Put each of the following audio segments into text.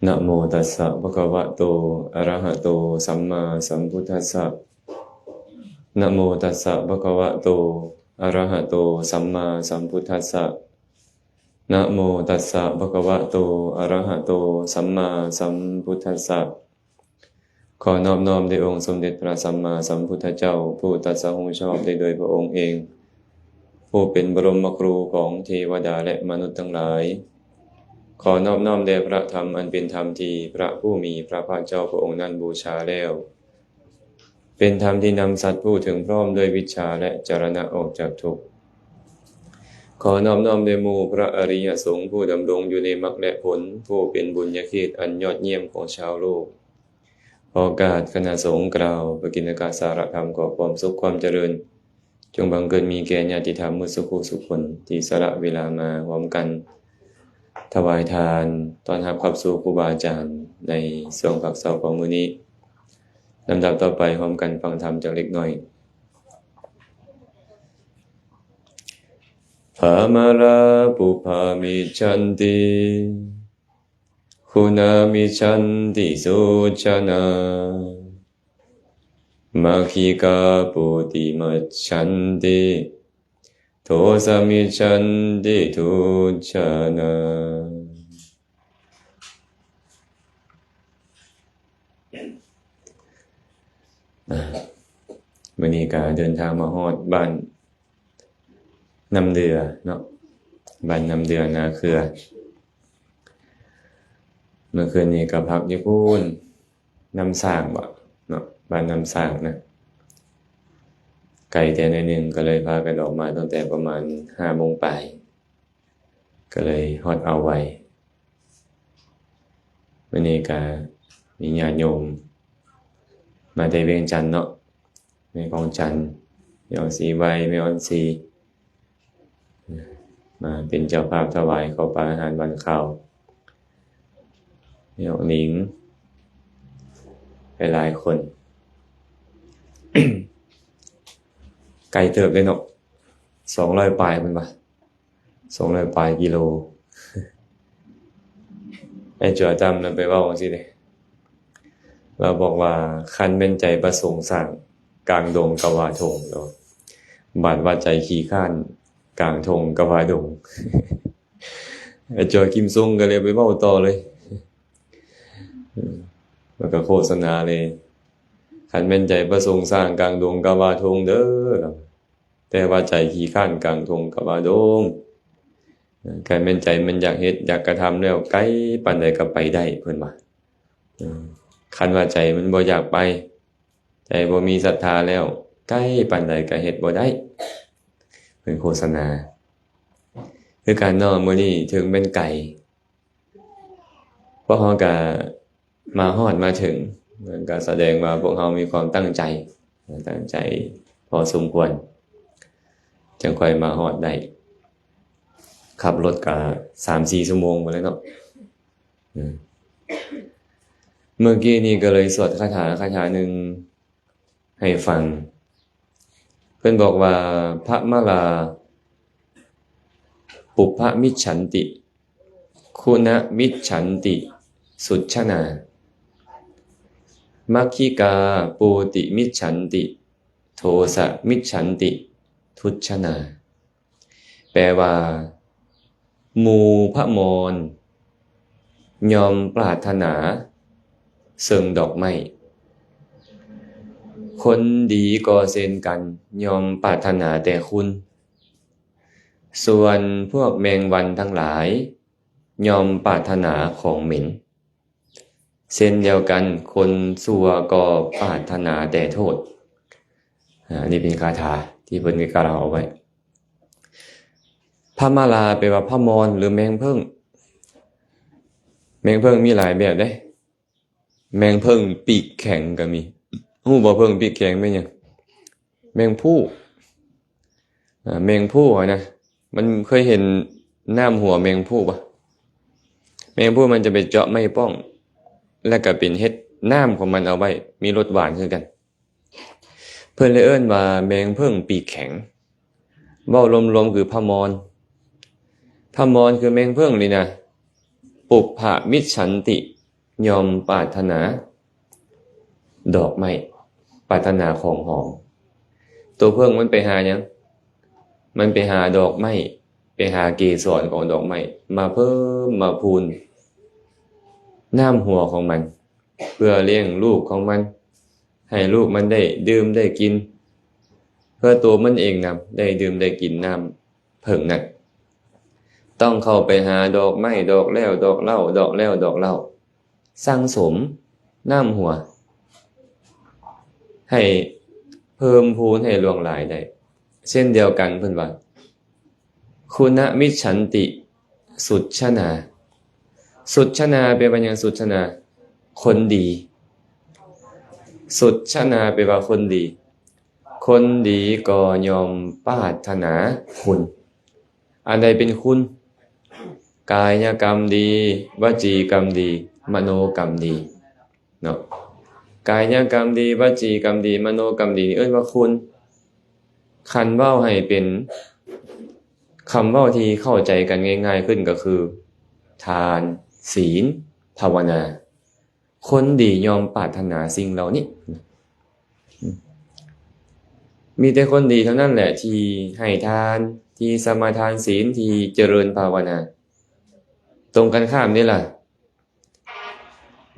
นะโมตัสสะภะคะวะโต อะระหะโต สัมมาสัมพุทธัสสะ นะโมตัสสะภะคะวะโต อะระหะโต สัมมาสัมพุทธัสสะ นะโมตัสสะภะคะวะโต อะระหะโต สัมมาสัมพุทธัสสะ ขอนอบน้อมแด่องค์สมเด็จพระสัมมาสัมพุทธเจ้า ผู้ตรัสรู้ชอบได้โดยพระองค์เอง ผู้เป็นบรมครูของเทวดาและมนุษย์ทั้งหลาย ขอนอบน้อมแด่พระธรรมอันเป็นธรรมที่พระผู้มีพระภาคเจ้าพระองค์นั้นบูชาแล้ว เป็นธรรมที่นำสัตว์ผู้ถึงพร้อมด้วยวิชชาและจรณะออกจากทุกข์ ขอนอบน้อมแด่หมู่พระอริยสงฆ์ผู้ดำรงอยู่ในมรรคและผล ผู้เป็นบุญญาเขตอันยอดเยี่ยมของชาวโลก ขอโอกาสคณะสงฆ์กล่าวพระกิณกะสารธรรม ขอความสุขความเจริญ จงบังเกิดมีแก่ญาติธรรมหมดสุขูสุคน ที่สละเวลามาร่วมกันถวายทาน ต้อนรับเข้าสู่ครูบาอาจารย์ในช่วงพักเช้าของมื้อนี้ ลำดับต่อไปร่วมกันฟังธรรมจักเล็กน้อย พามาลาปุพามิชชันติ ขุนามิชชันติสุชนา มัคคิกาปุติมัชชันติ โทสามิชชันติทุชนา อา มื้อนี้ก็เดินทางมาฮอดบ้าน น้ำเดือเนาะ บ้านน้ำเดือนาเครือ เมื่อคืนนี้ก็พักอยู่พู้น น้ำสร้างบ่เนาะ บ้านน้ำสร้างนะ ไกลแต่หน่อยหนึ่ง ก็เลยพากันออกมาตั้งแต่ประมาณห้าโมงปลาย ก็เลยฮอดเอาไว มื้อนี้ก็มีญาติโยมมาแต่เวียงจันทน์เนาะ แม่กองจันทน์ แม่ออนศรีไว แม่ออนศรี มาเป็นเจ้าภาพถวายข้าวปลาอาหารหวานข้าว แม่อองหนิง หลายๆคน ไกลเติบเลยเนาะ สองร้อยปลายเพิ่นว่า สองร้อยปลายกิโล ไอ้จอยตั้มนั้นไปเว้าจั่งซี้เด้ ลาวบอกว่า คันแม่นใจประสงค์สร้าง กลางดงกะว่าท่งเนาะ บาดว่าใจขี้คร้าน กลางท่งกะว่าดง ไอ้จอยกิมซุงก็เลยไปเว้าต่อเลย แล้วก็โฆษณาเลย คันแม่นใจประสงค์สร้าง กลางดงกะว่าท่งเด้อ แต่ว่าใจขี้คร้าน กลางท่งกะว่าดง คันแม่นใจมันอยากเฮ็ด อยากกระทำแล้ว ไกลปานใดก็ไปได้ เพิ่นว่า เออ คันว่าใจมันบ่อยากไป ใจบ่มีศรัทธาแล้ว ไกลปานใดก็เฮ็ดบ่ได้ เพิ่นโฆษณา คือกันเนาะ มื้อนี้ถึงแม่นไกล พวกเฮาก็มาฮอดมาถึง มันก็แสดงว่าพวกเฮามีความตั้งใจ ตั้งใจพอสมควร จั่งค่อยมาฮอดได้ ขับรถก็สามสี่ชั่วโมงพู้นแหละเนาะ อืม เมื่อกี้นี้ก็เลยสวดคาถา คาถาหนึ่งให้ฟัง เพิ่นบอกว่า พะมะลา ปุพพะมิจฉันติ ขุนะมิจฉันติ สุชนา มัคคิกาปูติมิจฉันติ โทสะมิจฉันติ ทุชนา แปลว่า หมู่พมรย่อมปรารถนาเซิ่งดอกไม้ คนดีก็เช่นกัน ย่อมปรารถนาแต่คุณ ส่วนพวกแมงวันทั้งหลาย ย่อมปรารถนาของเหม็น เช่นเดียวกัน คนชั่วก็ปรารถนาแต่โทษ อ่า อันนี้เป็นคาถาที่เพิ่นได้กล่าวเอาไว้ พะมะลา แปลว่าพมร หรือแมงเผิ้ง แมงเผิ้งมีหลายแบบเด้ แมงเผิ้งปีกแข็งก็มี ฮู้บ่เผิ้งปีกแข็งแม่นหยัง? แมงผู้ อ่า แมงผู้หั้นนะ มันเคยเห็นน้ำหัวแมงผู้บ่? แมงผู้มันจะไปเจาะไม้ป้อง แล้วก็เป็นเฮ็ดน้ำของมันเอาไว้ มีรสหวานคือกัน เพิ่นเลยเอิ้นว่าแมงเผิ้งปีกแข็ง เว้ารวมๆ คือพมร พมรคือแมงเผิ้งนี่นะ ปุพพะมิจฉันติ ຍ່ອມປາດຖະໜາດອກໄມ້, ປາດຖະໜາຂອງຫອມ. ໂຕເຜິ້ງມັນໄປຫາຫຍັງ? ມັນໄປຫາດອກໄມ້, ໄປຫາເກສອນຂອງດອກໄມ້ ມາເພີ່ມມາພູນນ້ຳຫົວຂອງມັນ ເພື່ອລ້ຽງລູກຂອງມັນ, ໃຫ້ລູກມັນໄດ້ດື່ມໄດ້ກິນ, ເພື່ອໂຕມັນເອງນຳໄດ້ດື່ມໄດ້ກິນນ້ຳເຜິ້ງນັ້ນ. ຕ້ອງເຂົ້າໄປຫາດອກໄມ້ ດອກແລ້ວດອກເລົ່າ ດອກແລ້ວດອກເລົ່າ, ສັ່ງສົມນ້ຳຫົວ ໃຫ້ເພີ່ມພູນ ໃຫ້ຫຼວງຫຼາຍໄດ້. ເຊັ່ນດຽວກັນເພິ່ນວ່າ ຄຸນະມິດສັນຕິ ສຸດຊະນາ. ສຸດຊະນາແປວ່າຫຍັງ? ສຸດຊະນາ ຄົນດີ. ສຸດຊະນາແປວ່າຄົນດີ. ຄົນດີກໍຍ່ອມປາດຖະໜາຄຸນ. ອັນໃດເປັນຄຸນ? ກາຍະກຳດີ, ວະຈີກຳດີ, ມະໂນກຳດີເນາະ. ກາຍະກຳດີ, ວະຈີກຳດີ, ມະໂນກຳດີ ເອີ້ນວ່າຄຸນ. ຄັນເວົ້າໃຫ້ເປັນຄຳເວົ້າທີ່ເຂົ້າໃຈກັນງ່າຍໆຂຶ້ນກໍຄື ທານ, ສິນ, ພາວະນາ. ຄົນດີຍ່ອມປາດຖະໜາສິ່ງເຫຼົ່ານີ້. ມີແຕ່ຄົນດີເທົ່ານັ້ນແຫຼະທີ່ໃຫ້ທານ, ທີ່ສະມາທານສິນ, ທີ່ຈະເລີນພາວະນາ. ຕົງກັນຂ້າມນີ້ລະ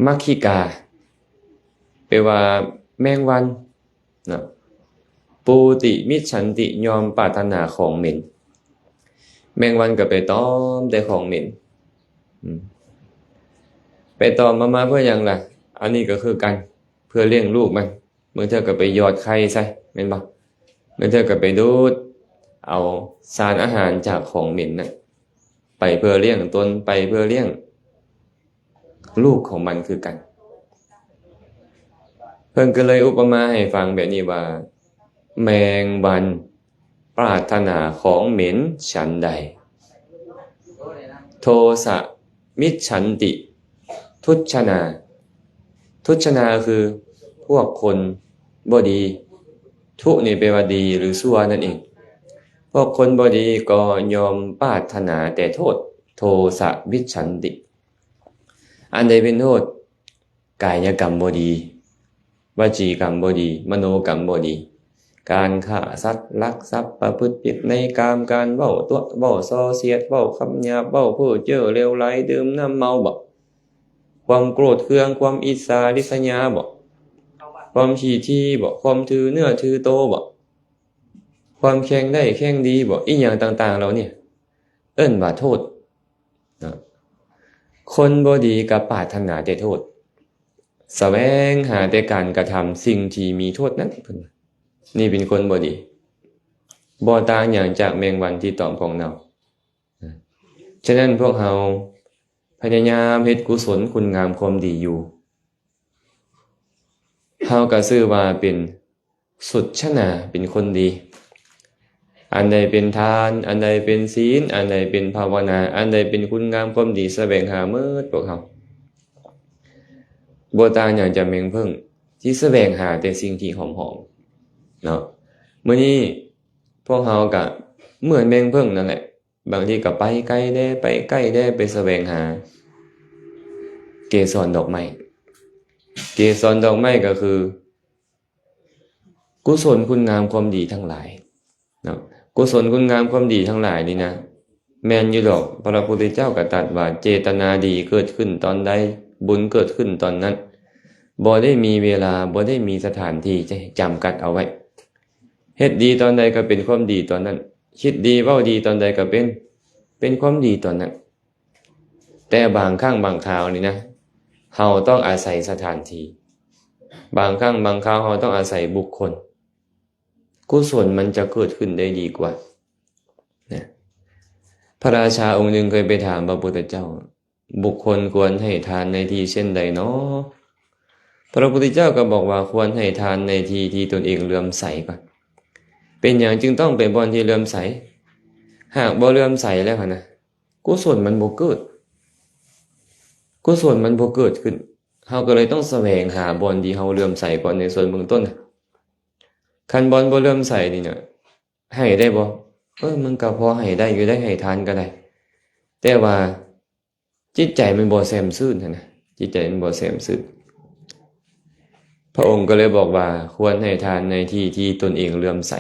ມັກຄີກາ ແປວ່າແມງວັນນະ. ປູຕິມິດສັນຕິ ຍ່ອມປາດຖະໜາຂອງເໝັນ. ແມງວັນກໍໄປຕອມແຕ່ຂອງເໝັນ. ອືມ ໄປຕອມເອົາມາເພື່ອຫຍັງລະ? ອັນນີ້ກໍຄືກັນ ເພື່ອລ້ຽງລູກມັນ. ບາງເທື່ອກໍໄປຢອດໄຂ່ໃສ່ ແມ່ນບໍ່? ບາງເທື່ອກໍໄປດູດເອົາສານອາຫານຈາກຂອງເໝັນນະ ໄປເພື່ອລ້ຽງຕົນ, ໄປເພື່ອລ້ຽງ ລູກຂອງມັນຄືກັນ. ເພິ່ນກໍເລີຍອຸປະມາໃຫ້ຟັງແບບນີ້ວ່າ ແມງວັນປາດຖະໜາຂອງເໝັນສັນໃດ, ໂທສະມິດສັນຕິ ທຸດຊະນາ. ທຸດຊະນາຄືພວກຄົນບໍ່ດີ. ທຸນີ້ແປວ່າດີ ຫຼື ຊົ່ວນັ້ນເອງ. ພວກຄົນບໍ່ດີກໍຍ່ອມປາດຖະໜາແຕ່ໂທດ, ໂທສະມິດສັນຕິ. ອັນໃດເປັນໂທດ? ກາຍະກຳບໍ່ດີ, ວະຈີກຳບໍ່ດີ, ມະໂນກຳບໍ່ດີ, ການຂ້າສັດ, ລັກຊັບ, ປະພຶດຜິດໃນກາມ, ການເວົ້າຕົວະ, ເວົ້າສ່ອສຽດ, ເວົ້າຄຳຫຍາບ, ເວົ້າເພ້ອເຈີ້ເຫຼວໄຫຼ, ດື່ມນ້ຳເມົາບໍ? ຄວາມໂກດເຄືອງ, ຄວາມອິດສາລິດສະຍາບໍ? ຄວາມຂີ້ຖີ່ບໍ? ຄວາມຖືເນື້ອຖືໂຕບໍ? ຄວາມແຂ່ງໄດ້ແຂ່ງດີບໍ? ອີ່ຫຍັງຕ່າງໆເຫຼົ່ານີ້ ເອີ້ນວ່າໂທດ. ເນາະ ຄົນບໍ່ດີກໍປາດຖະໜາແຕ່ໂທດ, ສະແຫວງຫາແຕ່ການກະທຳສິ່ງທີ່ມີໂທດນັ້ນ, ເພິ່ນວ່າ ນີ້ເປັນຄົນບໍ່ດີ, ບໍ່ຕ່າງຫຍັງຈາກແມງວັນທີ່ຕອມຂອງເນົ່າ. ສະນັ້ນ ພວກເຮົາພະຍາຍາມເຮັດກຸສົນຄຸນງາມຄວາມດີຢູ່, ເຮົາກໍຊື່ວ່າເປັນ ສຸດຊະນາ ເປັນຄົນດີ. ອັນໃດເປັນທານ, ອັນໃດເປັນສິນ, ອັນໃດເປັນພາວະນາ, ອັນໃດເປັນຄຸນງາມຄວາມດີ ສະແຫວງຫາໝົດພວກເຮົາ. ບໍ່ຕ່າງຫຍັງຈາກແມງເຜິ້ງທີ່ສະແຫວງຫາແຕ່ສິ່ງທີ່ຫອມໆເນາະ. ມື້ນີ້ພວກເຮົາກະເໝືອນແມງເຜິ້ງນັ້ນແຫຼະ, ບາງທີກະໄປໄກແດ່, ໄປໃກ້ແດ່, ໄປສະແຫວງຫາເກສອນດອກໄມ້. ເກສອນດອກໄມ້ກໍຄື ກຸສົນຄຸນງາມຄວາມດີທັງຫຼາຍເນາະ. ກຸສົນຄຸນງາມຄວາມດີທັງຫຼາຍນີ້ນະ ແມ່ນຢູ່ດອກ, ພະພຸດທະເຈົ້າກໍຕັດວ່າ ເຈຕະນາດີເກີດຂຶ້ນຕອນໃດ, ບຸນເກີດຂຶ້ນຕອນນັ້ນ, ບໍ່ໄດ້ມີເວລາ, ບໍ່ໄດ້ມີສະຖານທີ່ຈະຈຳກັດເອົາໄວ້. ເຮັດດີຕອນໃດກໍເປັນຄວາມດີຕອນນັ້ນ, ຄິດດີເວົ້າດີຕອນໃດກໍເປັນ, ເປັນຄວາມດີຕອນນັ້ນ. ແຕ່ບາງຄັ້ງບາງຄາວນີ້ນະ ເຮົາຕ້ອງອາໄສສະຖານທີ່, ບາງຄັ້ງບາງຄາວເຮົາຕ້ອງອາໄສບຸກຄົນ, ກຸສົນມັນຈະເກີດຂຶ້ນໄດ້ດີກວ່ານະ. ພະລາຊາອົງໜຶ່ງເຄີຍໄປຖາມພະພຸດທະເຈົ້າ, ບຸກຄົນຄວນໃຫ້ທານໃນທີ່ເຊັ່ນໃດນໍ? ພະພຸດທະເຈົ້າກໍບອກວ່າ ຄວນໃຫ້ທານໃນທີ່ທີ່ຕົນເອງເຫຼື້ອມໃສກ່ອນ. ເປັນຫຍັງຈຶ່ງຕ້ອງໄປບ່ອນທີ່ເຫຼື້ອມໃສ? ຫາກບໍ່ເຫຼື້ອມໃສແລ້ວຫັ້ນນະ ກຸສົນມັນບໍ່ເກີດ, ກຸສົນມັນບໍ່ເກີດຂຶ້ນ. ເຮົາກໍເລີຍຕ້ອງສະແຫວງຫາບ່ອນທີ່ເຮົາເຫຼື້ອມໃສກ່ອນໃນສ່ວນເບື້ອງຕົ້ນນະ. ຄັນບ່ອນບໍ່ເຫຼື້ອມໃສນີ້ນະ ໃຫ້ໄດ້ບໍ່? ເອີ ມັນກໍພໍໃຫ້ໄດ້ຢູ່ໄດ໋, ໃຫ້ທານກໍໄດ້, ແຕ່ວ່າຈິດໃຈມັນບໍ່ແຊ່ມຊື່ນຫັ້ນນະ. ຈິດໃຈມັນບໍ່ແຊມຊື່ນ. ພະອົງກໍເລີຍບອກວ່າ ຄວນໃຫ້ທານໃນທີ່ທີ່ຕົນເອງເຫຼື້ອມໃສ.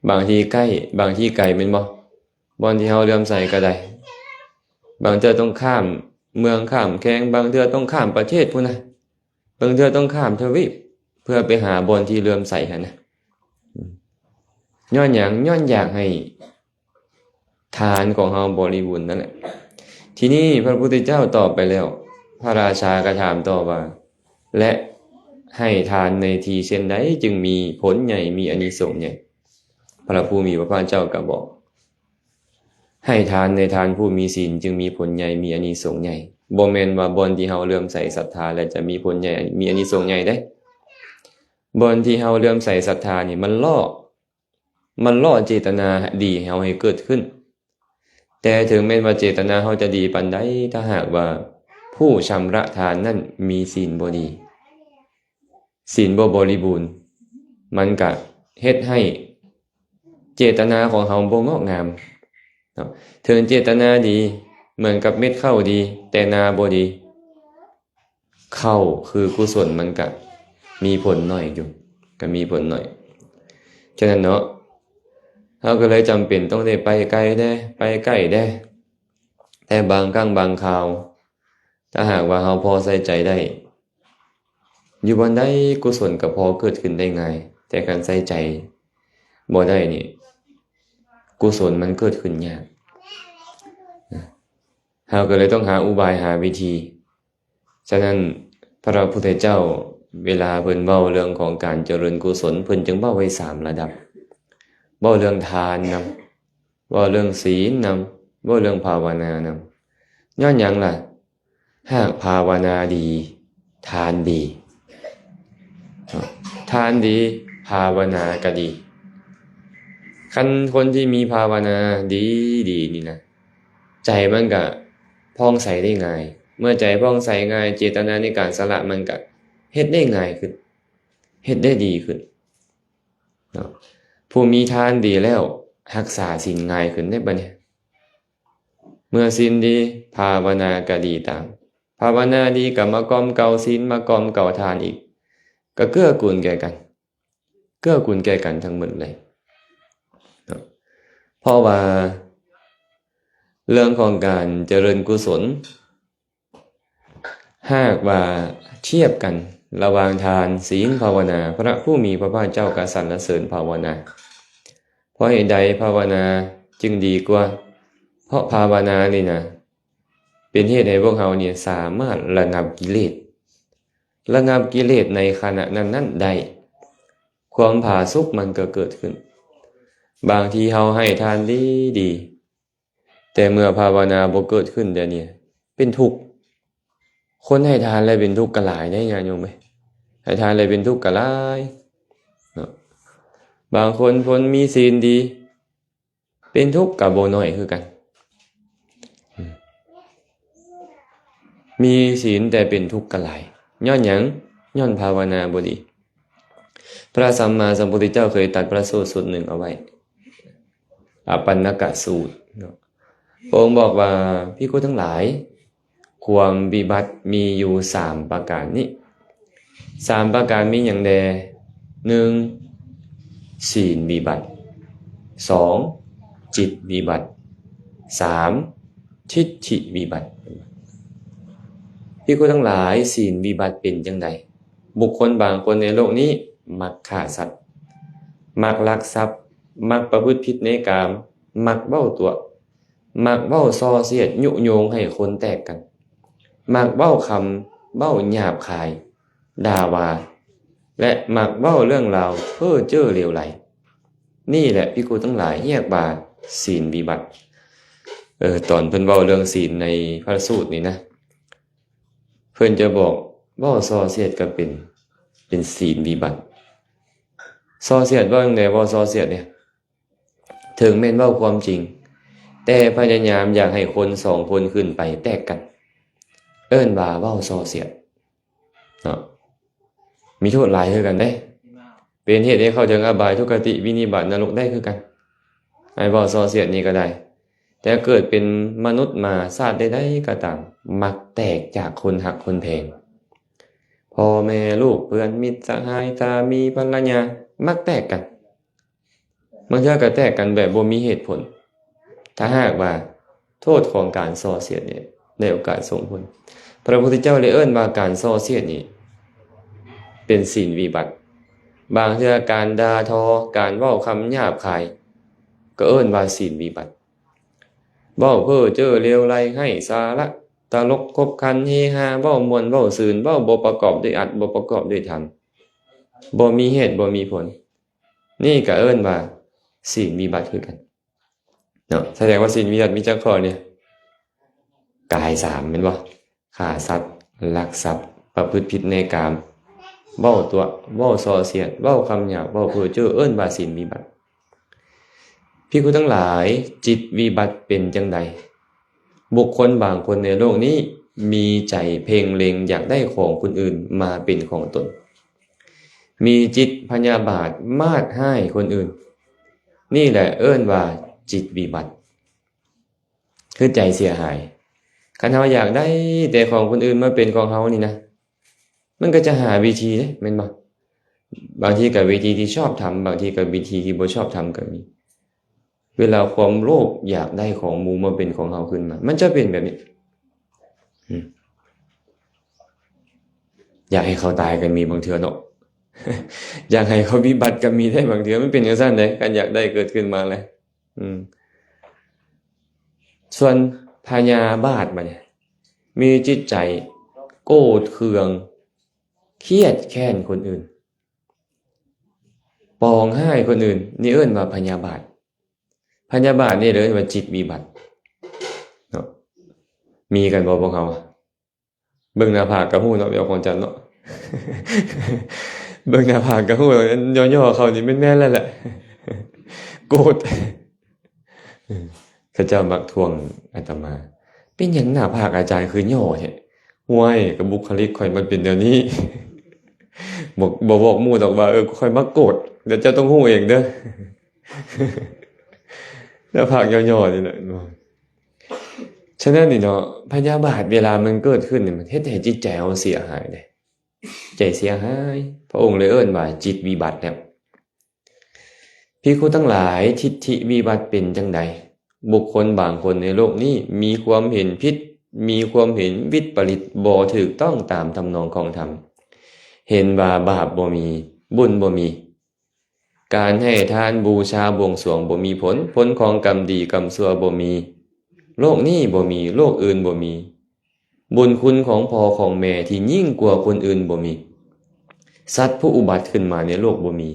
ບາງທີ່ໃກ້ ບາງທີ່ໄກແມ່ນບໍ່? ບ່ອນທີ່ເຮົາເຫຼື້ອມໃສກໍໄດ້. ບາງເທື່ອຕ້ອງຂ້າມເມືອງຂ້າມແຂວງ, ບາງເທື່ອຕ້ອງຂ້າມປະເທດພຸ້ນນະ, ບາງເທື່ອຕ້ອງຂ້າມທະວີບ ເພື່ອໄປຫາບ່ອນທີ່ເຫຼື້ອມໃສຫັ້ນນະ. ຍ້ອນຫຍັງ? ຍ້ອນຢາກໃຫ້ທານຂອງເຮົາບໍລິບູນນັ້ນແຫຼະ. ທີນີ້ພະພຸດທະເຈົ້າຕອບໄປແລ້ວ, ພະລາຊາກໍຖາມຕໍ່ວ່າ ແລະ ໃຫ້ທານໃນທີ່ເຊັ່ນໃດຈຶ່ງມີຜົນໃຫຍ່ ມີອານິສົງໃຫຍ່? ພະຜູ້ມີພະພາກເຈົ້າກໍບອກ ໃຫ້ທານໃນທ່ານຜູ້ມີສິນຈຶ່ງມີຜົນໃຫຍ່ ມີອານິສົງໃຫຍ່. ບໍ່ແມ່ນວ່າບ່ອນທີ່ເຮົາເຫຼື້ອມໃສສັດທາແລ້ວຈະມີຜົນໃຫຍ່ ມີອານິສົງໃຫຍ່ເດ້. ບ່ອນທີ່ເຮົາເຫຼື້ອມໃສສັດທານີ້ ມັນຫຼໍ່ ມັນຫຼໍ່ເຈດຕະນາດີເຮົາໃຫ້ເກີດຂຶ້ນ. ແຕ່ເຖິງແມ່ນວ່າເຈດຕະນາເຮົາຈະດີປານໃດ, ຖ້າຫາກວ່າຜູ້ຊຳລະທານນັ້ນມີສິນບໍ່ດີ, ສິນບໍ່ບໍລິບູນ, ມັນກະເຮັດໃຫ້ເຈດຕະນາຂອງເຮົາບໍ່ງອກງາມເນາະ. ເຖິງເຈດຕະນາດີ ເໝືອນກັບເມັດເຂົ້າດີ ແຕ່ນາບໍ່ດີ, ເຂົ້າຄືກຸສົນມັນກະມີຜົນໜ້ອຍຢູ່, ກະມີຜົນໜ້ອຍ. ສະນັ້ນເນາະ, ເຮົາກໍເລີຍຈຳເປັນຕ້ອງໄດ້ໄປໄກແດ່ ໄປໃກ້ແດ່, ແຕ່ບາງຄັ້ງບາງຄາວ ຖ້າຫາກວ່າເຮົາພໍໃສ່ໃຈໄດ້, ຢູ່ບ່ອນໃດກຸສົນກໍພໍເກີດຂຶ້ນໄດ້ງ່າຍ, ແຕ່ຄັນໃສ່ໃຈບໍ່ໄດ້ນີ້ ກຸສົນມັນເກີດຂຶ້ນຍາກ. ເຮົາກໍເລີຍຕ້ອງຫາອຸບາຍ, ຫາວິທີ. ສະນັ້ນ ພະພຸດທະເຈົ້າເວລາເພິ່ນເວົ້າເລື່ອງຂອງການຈະເລີນກຸສົນ, ເພິ່ນຈຶ່ງເວົ້າໄວ້ສາມລະດັບ. ເວົ້າເລື່ອງທານນຳ, ເວົ້າເລື່ອງສິນນຳ, ເວົ້າເລື່ອງພາວະນານຳ. ຍ້ອນຫຍັງລະ? ຫາກພາວະນາດີ, ທານດີ. ທານດີ, ພາວະນາກໍດີ. ຄັນຄົນທີ່ມີພາວະນາດີໆນີ້ນະ, ໃຈມັນກະຜ່ອງໃສໄດ້ງ່າຍ. ເມື່ອໃຈຜ່ອງໃສງ່າຍ, ເຈດຕະນາໃນການສະຫຼະມັນກະເຮັດໄດ້ງ່າຍຂຶ້ນ, ເຮັດໄດ້ດີຂຶ້ນເນາະ. ຜູ້ມີທານດີແລ້ວ, ຮັກສາສິນງ່າຍຂຶ້ນເດ້ບັດນີ້. ເມື່ອສິນດີ, ພາວະນາກໍດີຕາມ. ພາວະນາດີກໍມາກ່ອມເກົາສິນ, ມາກ່ອມເກົາທານອີກ, ກໍເກື້ອກູນແກ່ກັນ, ເກື້ອກູນແກ່ກັນທັງໝົດເລີຍເນາະ. ເພາະວ່າເລື່ອງຂອງການຈະເລີນກຸສົນ, ຫາກວ່າທຽບກັນລະຫວ່າງທານ, ສິນ, ພາວະນາ, ພະຜູ້ມີພະພາກເຈົ້າກໍສັນລະເສີນພາວະນາ. ເພາະເຫດໃດພາວະນາຈຶ່ງດີກວ່າ? ເພາະພາວະນານີ້ນະ ເປັນເຫດໃຫ້ພວກເຮົານີ້ສາມາດລະງັບກິເລດ, ລະງັບກິເລດໃນຂະນະນັ້ນໆໄດ້, ຄວາມຜາສຸກມັນກໍເກີດຂຶ້ນ. ບາງທີເຮົາໃຫ້ທານດີໆ ແຕ່ເມື່ອພາວະນາບໍ່ເກີດຂຶ້ນແລ້ວນີ້ ເປັນທຸກ. ຄົນໃຫ້ທານແລ້ວເປັນທຸກກໍຫຼາຍເດ້ຍາດໂຍມເອີຍ, ໃຫ້ທານແລ້ວເປັນທຸກກໍຫຼາຍເນາະ. ບາງຄົນ ຄົນມີສິນດີ ເປັນທຸກກໍບໍ່ໜ້ອຍຄືກັນ. ມີສິນແຕ່ເປັນທຸກກໍຫຼາຍ. ຍ້ອນຫຍັງ? ຍ້ອນພາວະນາບໍ່ດີ. ພະສຳມາສຳພຸດທະເຈົ້າເຄີຍຕັດພະສູດຊຸດໜຶ່ງເອົາໄວ້, ອະປັນນະກະສູດເນາະ. ພະອົງບອກວ່າ, ພິກຂຸທັງຫຼາຍ, ຄວາມວິບັດມີຢູ່ສາມປະການນີ້. ສາມປະການມີຫຍັງແດ່? ໜຶ່ງ ສີນວິບັດ, ສອງ ຈິດວິບັດ, ສາມ ທິດຖິວິບັດ. ພິກຂຸທັງຫຼາຍ, ສີນວິບັດເປັນຈັ່ງໃດ? ບຸກຄົນບາງຄົນໃນໂລກນີ້ມັກຂ້າສັດ, ມັກລັກຊັບ, ມັກປະພຶດຜິດໃນກາມ, ມັກເວົ້າຕົວະ, ມັກເວົ້າສ່ອສຽດຍຸຍົງໃຫ້ຄົນແຕກກັນ, ມັກເວົ້າຄຳເວົ້າຫຍາບຄາຍ, ດ່າວ່າ ແລະ ມັກເວົ້າເລື່ອງລາວເພ້ອເຈີເຫຼວໄຫຼ. ນີ້ແຫຼະພິກຂຸທັງຫຼາຍຮຽກວ່າສີນວິບັດ. ເອີ ຕອນເພິ່ນເວົ້າເລື່ອງສີນໃນພະສູດນີ້ນະ, ເພິ່ນຈະບອກເວົ້າສ່ອສຽດກໍເປັນ, ເປັນສີນວິບັດ. ສ່ອສຽດເວົ້າຈັ່ງໃດ? ເວົ້າສ່ອສຽດນີ້ ເຖິງແມ່ນເວົ້າຄວາມຈິງ, ແຕ່ພະຍາຍາມຢາກໃຫ້ຄົນສອງຄົນຂຶ້ນໄປແຕກກັນ, ເອີ້ນວ່າເວົ້າສ່ອສຽດເນາະ. ມີໂທດຫຼາຍຄືກັນເດ້, ເປັນເຫດໃຫ້ເຂົ້າເຖິງອະບາຍ, ທຸກຄະຕິ, ວິນິບາດ, ນະລົກໄດ້ຄືກັນ. ໃຫ້ເວົ້າສ່ອສຽດນີ້ກໍໄດ້. ແຕ່ເກີດເປັນມະນຸດມາຊາດໃດໆກໍຕາມ ມັກແຕກຈາກຄົນຮັກຄົນແພງ. ພໍ່ແມ່ລູກເພື່ອນມິດສະຫາຍ ສາມີພັນລະຍາ ມັກແຕກກັນ. ບາງເທື່ອກໍແຕກກັນແບບບໍ່ມີເຫດຜົນ. ຖ້າຫາກວ່າໂທດຂອງການສໍ້ສຽດນີ້ໄດ້ໂອກາດສົ່ງຜົນ, ພະພຸດທະເຈົ້າໄດ້ເອີ້ນວ່າການສໍ້ສຽດນີ້ເປັນສິນວິບັດ. ບາງເທື່ອການດ່າທໍ, ການເວົ້າຄຳຫຍາບຄາຍ ກໍເອີ້ນວ່າສິນວິບັດ. ເວົ້າເພ້ອເຈີ້ເຫຼວໄຫຼໄຮ້ສາລະ, ຕະຫຼົກຂົບຂັນເຮຮາ, ເວົ້າມ່ວນເວົ້າຊື່ນ, ເວົ້າບໍ່ປະກອບດ້ວຍອັດ, ບໍ່ປະກອບດ້ວຍທຳ, ບໍ່ມີເຫດບໍ່ມີຜົນ, ນີ້ກໍເອີ້ນວ່າສິນວິບັດຄືກັນເນາະ. ສະແດງວ່າສິນວິບັດມີຈັກຂໍ້ນີ້? ກາຍສາມແມ່ນບໍ່? ຂ້າສັດ, ລັກຊັບ, ປະພຶດຜິດໃນກາມ, ເວົ້າຕົວະ, ເວົ້າສ່ອສຽດ, ເວົ້າຄຳຫຍາບ, ເວົ້າເພ້ອເຈີ້, ເອີ້ນວ່າສິນວິບັດ. ພິກຂຸທັງຫຼາຍ, ຈິດວິບັດເປັນຈັ່ງໃດ? ບຸກຄົນບາງຄົນໃນໂລກນີ້ມີໃຈເພັ່ງເລັງຢາກໄດ້ຂອງຄົນອື່ນມາເປັນຂອງຕົນ, ມີຈິດພະຍາບາດມາດຮ້າຍຄົນອື່ນ, ນີ້ແຫຼະເອີ້ນວ່າຈິດວິບັດ. ຄືໃຈເສຍຫາຍ. ຄັນເຮົາຢາກໄດ້ແຕ່ຂອງຄົນອື່ນມາເປັນຂອງເຮົານີ້ນະ, ມັນກໍຈະຫາວິທີເດ້ ແມ່ນບໍ່? ບາງທີກໍວິທີທີ່ຊອບທຳ, ບາງທີກໍວິທີທີ່ບໍ່ຊອບທຳກໍມີ. ເວລາຄວາມໂລບຢາກໄດ້ຂອງໝູ່ມາເປັນຂອງເຮົາຂຶ້ນມາ, ມັນຈະເປັນແບບນີ້. ອືມ. ຢາກໃຫ້ເຂົາຕາຍກໍມີບາງເທື່ອເນາະ, ຢາກໃຫ້ເຂົາວິບັດກໍມີໄດ້ບາງເທື່ອ, ມັນເປັນຈັ່ງຊັ້ນເດ້. ການຢາກໄດ້ເກີດຂຶ້ນມາແລ້ວ. ອືມ. ສ່ວນພະຍາບາດບັດນີ້ ມີຈິດໃຈໂກດເຄືອງ, ຄຽດແຄ້ນຄົນອື່ນ, ປອງຮ້າຍຄົນອື່ນ, ນີ້ເອີ້ນວ່າພະຍາບາດ. ພະຍາບາດນີ້ເອີ້ນວ່າຈິດວິບັດເນາະ. ມີກັນບໍ່ພວກເຮົາ? ເບິ່ງໜ້າຜາກກໍຮູ້ເນາະ, ແມ່ນຂອງຈັນເນາະ. ເບິ່ງໜ້າຜາກກໍຮູ້, ຫຍໍ້ໆເຂົານີ້ແມ່ນໆແລ້ວແຫຼະ. ໂກດ. ເຂົາເຈົ້າມັກທ້ວງອາດຕະມາ, ເປັນຫຍັງໜ້າຜາກອາຈານຄືຫຍໍ້ແທ້? ຫ້ວຍ, ກໍບຸກຄະລິກຂ້ອຍມັນເປັນແນວນີ້. ບໍ່, ບໍ່ບອກໝູ່ດອກວ່າ, ເອີ, ຂ້ອຍມັກໂກດ, ດຽວເຈົ້າຕ້ອງຮູ້ເອງເດີ. ໜ້າຜາກຫຍໍ້ໆນີ້ແຫຼະ. ສະນັ້ນນີ້ເນາະ, ພະຍາບາດເວລາມັນເກີດຂຶ້ນນີ້ ມັນເຮັດໃຫ້ຈິດໃຈເຮົາເສຍຫາຍເດ້. ໃຈເສຍຫາຍ, ພະອົງເລີຍເອີ້ນວ່າຈິດວິບັດແລ້ວ. ພິກຂຸທັງຫຼາຍ, ທິດຖິວິບັດເປັນຈັ່ງໃດ? ບຸກຄົນບາງຄົນໃນໂລກນີ້ມີຄວາມເຫັນຜິດ, ມີຄວາມເຫັນວິດປະລິດ, ບໍ່ຖືກຕ້ອງຕາມທຳນອງຂອງທຳ, ເຫັນວ່າບາບບໍ່ມີ, ບຸນບໍ່ມີ. ການໃຫ້ທານ, ບູຊາ, ບວງສວງບໍ່ມີຜົນ, ຜົນຂອງກຳດີກຳຊົ່ວບໍ່ມີ, ໂລກນີ້ບໍ່ມີ, ໂລກອື່ນບໍ່ມີ, ບຸນຄຸນຂອງພໍ່ຂອງແມ່ທີ່ຍິ່ງກວ່າຄົນອື່ນບໍ່ມີ, ສັດຜູ້ອຸບັດຂຶ້ນມາໃນໂລກບໍ່ມີ.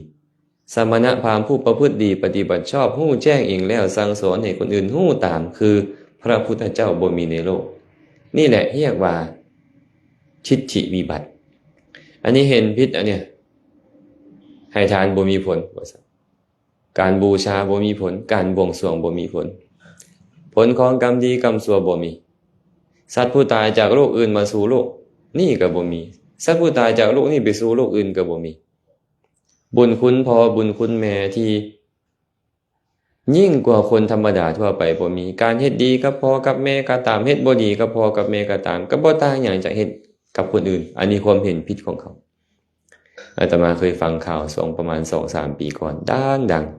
ສະມະນະພາມຜູ້ປະພຶດດີປະຕິບັດຊອບ ຮູ້ແຈ້ງເອງແລ້ວສັ່ງສອນໃຫ້ຄົນອື່ນຮູ້ຕາມ ຄືພະພຸດທະເຈົ້າບໍ່ມີໃນໂລກ. ນີ້ແຫຼະຮຽກວ່າທິດຖິວິບັດ. ອັນນີ້ເຫັນຜິດ, ອັນເນີ້ຍ ໃຫ້ທານບໍ່ມີຜົນ, ວ່າຊັ້ນ. ການບູຊາບໍ່ມີຜົນ, ການບວງສວງບໍ່ມີຜົນ, ຜົນຂອງກຳດີກຳຊົ່ວບໍ່ມີ. ສັດຜູ້ຕາຍຈາກໂລກອື່ນມາສູ່ໂລກນີ້ກໍບໍ່ມີ, ສັດຜູ້ຕາຍຈາກໂລກນີ້ໄປສູ່ໂລກອື່ນກໍບໍ່ມີ. ບຸນຄຸນພໍ່ບຸນຄຸນແມ່ທີ່ ຍິ່ງກວ່າຄົນທຳມະດາທົ່ວໄປບໍ່ມີ. ການເຮັດດີກັບພໍ່ກັບແມ່ກໍຕາມ, ເຮັດບໍ່ດີກັບພໍ່ກັບແມ່ກໍຕາມ, ກໍບໍ່ຕ່າງຫຍັງຈາກເຮັດກັບຄົນອື່ນ. ອັນນີ້ຄວາມເຫັນຜິດຂອງເຂົາ. ອາດຕະມາເຄີຍຟັງຂ່າວຊ່ວງປະມານສອງສາມປີກ່ອນ, ດັງໆ.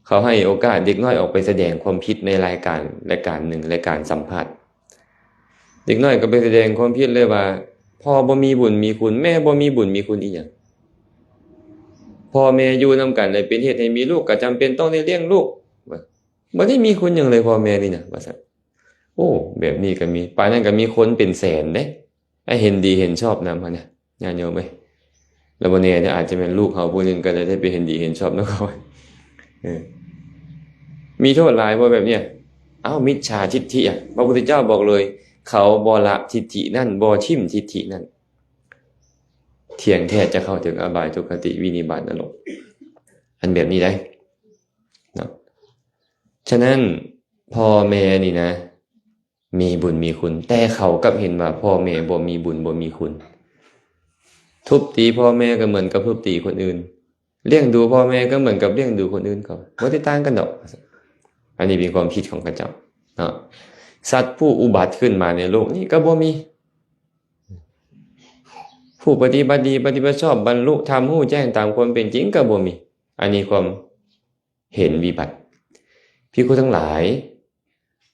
ເຂົາໃຫ້ໂອກາດເດັກນ້ອຍອອກໄປສະແດງຄວາມຄິດໃນລາຍການ, ລາຍການໜຶ່ງ, ລາຍການສຳພາດ. ເດັກນ້ອຍກໍໄປສະແດງຄວາມຄິດເລີຍວ່າ ພໍ່ບໍ່ມີບຸນມີຄຸນ, ແມ່ບໍ່ມີບຸນມີຄຸນອີ່ຫຍັງ. ພໍ່ແມ່ຢູ່ນຳກັນ ແລະ ເປັນເຫດໃຫ້ມີລູກ ກໍຈຳເປັນຕ້ອງໄດ້ລ້ຽງລູກ. ບໍ່ໄດ້ມີຄຸນຫຍັງເລີຍພໍ່ແມ່ນີ້ນະ ວ່າຊັ້ນ. ໂອ້ ແບບນີ້ກໍມີ, ປານນັ້ນກໍມີຄົນເປັນແສນເດ້ ໃຫ້ເຫັນດີເຫັນຊອບນຳຫັ້ນນະ ຍາດໂຍມເອີຍ. ແລ້ວບໍ່ແນ່ເດ້ ອາດຈະແມ່ນລູກເຮົາຜູ້ໜຶ່ງກໍໄດ້ໄປເຫັນດີເຫັນຊອບນຳເຂົາ. ເອີ ມີໂທດຫຼາຍບໍ່ແບບເນີ້ຍ? ເອົ້າ ມິດສາທິດຖິອະ, ພະພຸດທະເຈົ້າບອກເລີຍ, ເຂົາບໍ່ລະທິດຖິນັ້ນ, ບໍ່ຖິ້ມທິດຖິນັ້ນ, ທ່ຽງແທ້ຈະເຂົ້າເຖິງອະບາຍ, ທຸກຄະຕິ, ວິນິບາດ, ນະລົກ. ອັນແບບນີ້ໄດ໋ເນາະ. ສະນັ້ນ ພໍ່ແມ່ນີ້ນະ ມີບຸນມີຄຸນ, ແຕ່ເຂົາກັບເຫັນວ່າພໍ່ແມ່ບໍ່ມີບຸນບໍ່ມີຄຸນ. ທຸບຕີພໍ່ແມ່ກໍເໝືອນກັບທຸບຕີຄົນອື່ນ, ລ້ຽງດູພໍ່ແມ່ກໍເໝືອນກັບລ້ຽງດູຄົນອື່ນເຂົາ, ບໍ່ໄດ້ຕ່າງກັນດອກ. ອັນນີ້ເປັນຄວາມຄິດຂອງເຂົາເຈົ້າເນາະ. ສັດຜູ້ອຸບັດຂຶ້ນມາໃນໂລກນີ້ກໍບໍ່ມີ. ຜູ້ປະຕິບັດດີປະຕິບັດຊອບ ບັນລຸທຳ ຮູ້ແຈ້ງຕາມຄວາມເປັນຈິງກໍບໍ່ມີ. ອັນນີ້ຄວາມເຫັນວິບັດ. ພິກຂຸທັງຫຼາຍ,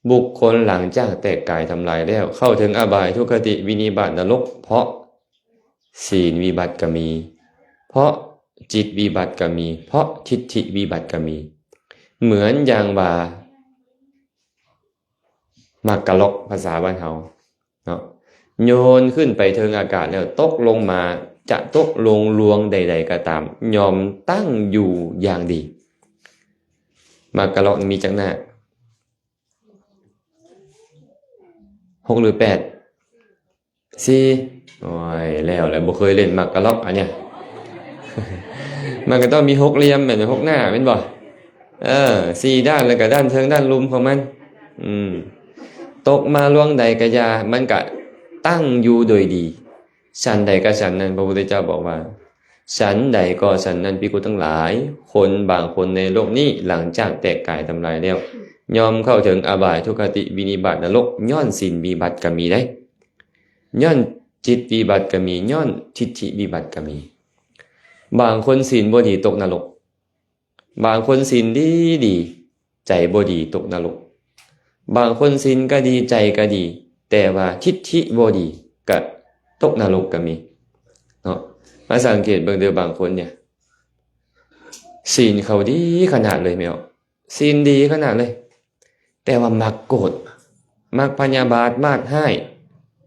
ບຸກຄົນຫຼັງຈາກແຕກກາຍທຳລາຍແລ້ວ ເຂົ້າເຖິງອະບາຍ ທຸກຄະຕິ ວິນິບາດ ນະລົກ ເພາະ ສີນວິບັດກໍມີ, ເພາະຈິດວິບັດກໍມີ, ເພາະທິດຖິວິບັດກໍມີ. ເໝືອນຢ່າງວ່າໝາກກະລັອກ ພາສາບ້ານເຮົາເນາະ, ໂຍນຂຶ້ນໄປເທິງອາກາດແລ້ວຕົກລົງມາ, ຈະຕົກລົງລວງໃດໆກໍຕາມ ຍ່ອມຕັ້ງຢູ່ຢ່າງດີ. ໝາກກະລັອກມີຈັກໜ້າ? ຫົກ ຫຼື ແປດ? ສີ່. ໂອ້ຍ ແລ້ວແຫຼະ ບໍ່ເຄີຍຫຼິ້ນໝາກກະລັອກອັນເນີ້ຍ. ມັນກໍຕ້ອງມີຫົກຫຼ່ຽມແມ່ນ ຫົກໜ້າແມ່ນບໍ່? ເອີ ສີ່ດ້ານ ແລ້ວກໍດ້ານເທິງດ້ານລຸ່ມຂອງມັນ. ອືມ ຕົກມາລວງໃດກໍຢ່າ ມັນກະຕັ້ງຢູ່ໂດຍດີ. ສັນໃດກໍສັນນັ້ນ ພະພຸດທະເຈົ້າບອກວ່າ ສັນໃດກໍສັນນັ້ນ ພິກຂຸທັງຫຼາຍ, ຄົນບາງຄົນໃນໂລກນີ້ ຫຼັງຈາກແຕກກາຍທຳລາຍແລ້ວ ຍ່ອມເຂົ້າເຖິງອະບາຍ ທຸກຄະຕິ ວິນິບາດ ນະລົກ ຍ້ອນສິນວິບັດກໍມີໄດ໋, ຍ້ອນຈິດວິບັດກໍມີ, ຍ້ອນທິດຖິວິບັດກໍມີ. ບາງຄົນສິນບໍ່ດີຕົກນະລົກ, ບາງຄົນສິນດີດີ ໃຈບໍ່ດີຕົກນະລົກ. ບາງຄົນສິນກໍດີ ໃຈກໍດີ ແຕ່ວ່າທິດຖິບໍ່ດີ ກະຕົກນະລົກກໍມີເນາະ. ມາສັງເກດເບິ່ງເດີ ບາງຄົນເນຍ ສິນເຂົາດີຂະໜາດເລີຍແມ່ນບໍ່? ສິນດີຂະໜາດເລີຍ ແຕ່ວ່າມັກໂກດ ມັກພະຍາບາດມາດຮ້າຍ,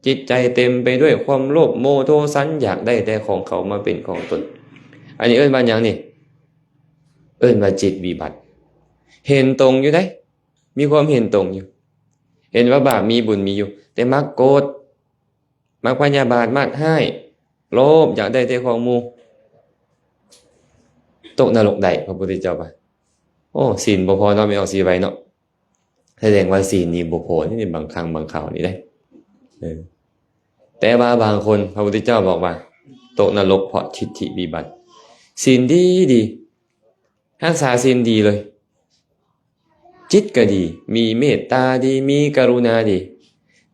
ຈິດໃຈເຕັມໄປດ້ວຍຄວາມໂລບໂມໂທສັນ ຢາກໄດ້ແຕ່ຂອງເຂົາມາເປັນຂອງຕົນ. ອັນນີ້ເອີ້ນວ່າຫຍັງນີ້? ເອີ້ນວ່າຈິດວິບັດ. ເຫັນຕົງຢູ່ເດ້, ມີຄວາມເຫັນຕົງຢູ່, ເຫັນວ່າບາບມີບຸນມີຢູ່, ແຕ່ມັກໂກດ, ມັກພະຍາບາດມາດຮ້າຍ, ໂລບ ຢາກໄດ້ແຕ່ຂອງໝູ່. ຕົກນະລົກໄດ້ ພະພຸດທະເຈົ້າວ່າ. ໂອ້ ສິນບໍ່ພໍເນາະ ແມ່ອອກສີໄວເນາະ. ສະແດງວ່າສິນນີ້ບໍ່ພໍນີ້ ບາງຄັ້ງບາງຄາວນີ້ເດ້. ເອີ ແຕ່ວ່າບາງຄົນ ພະພຸດທະເຈົ້າບອກວ່າ ຕົກນະລົກເພາະທິດຖິວິບັດ. ສິນດີດີ ຮັກສາສິນດີເລີຍ, ຈິດກໍດີ, ມີເມດຕາດີ, ມີກະລຸນາດີ,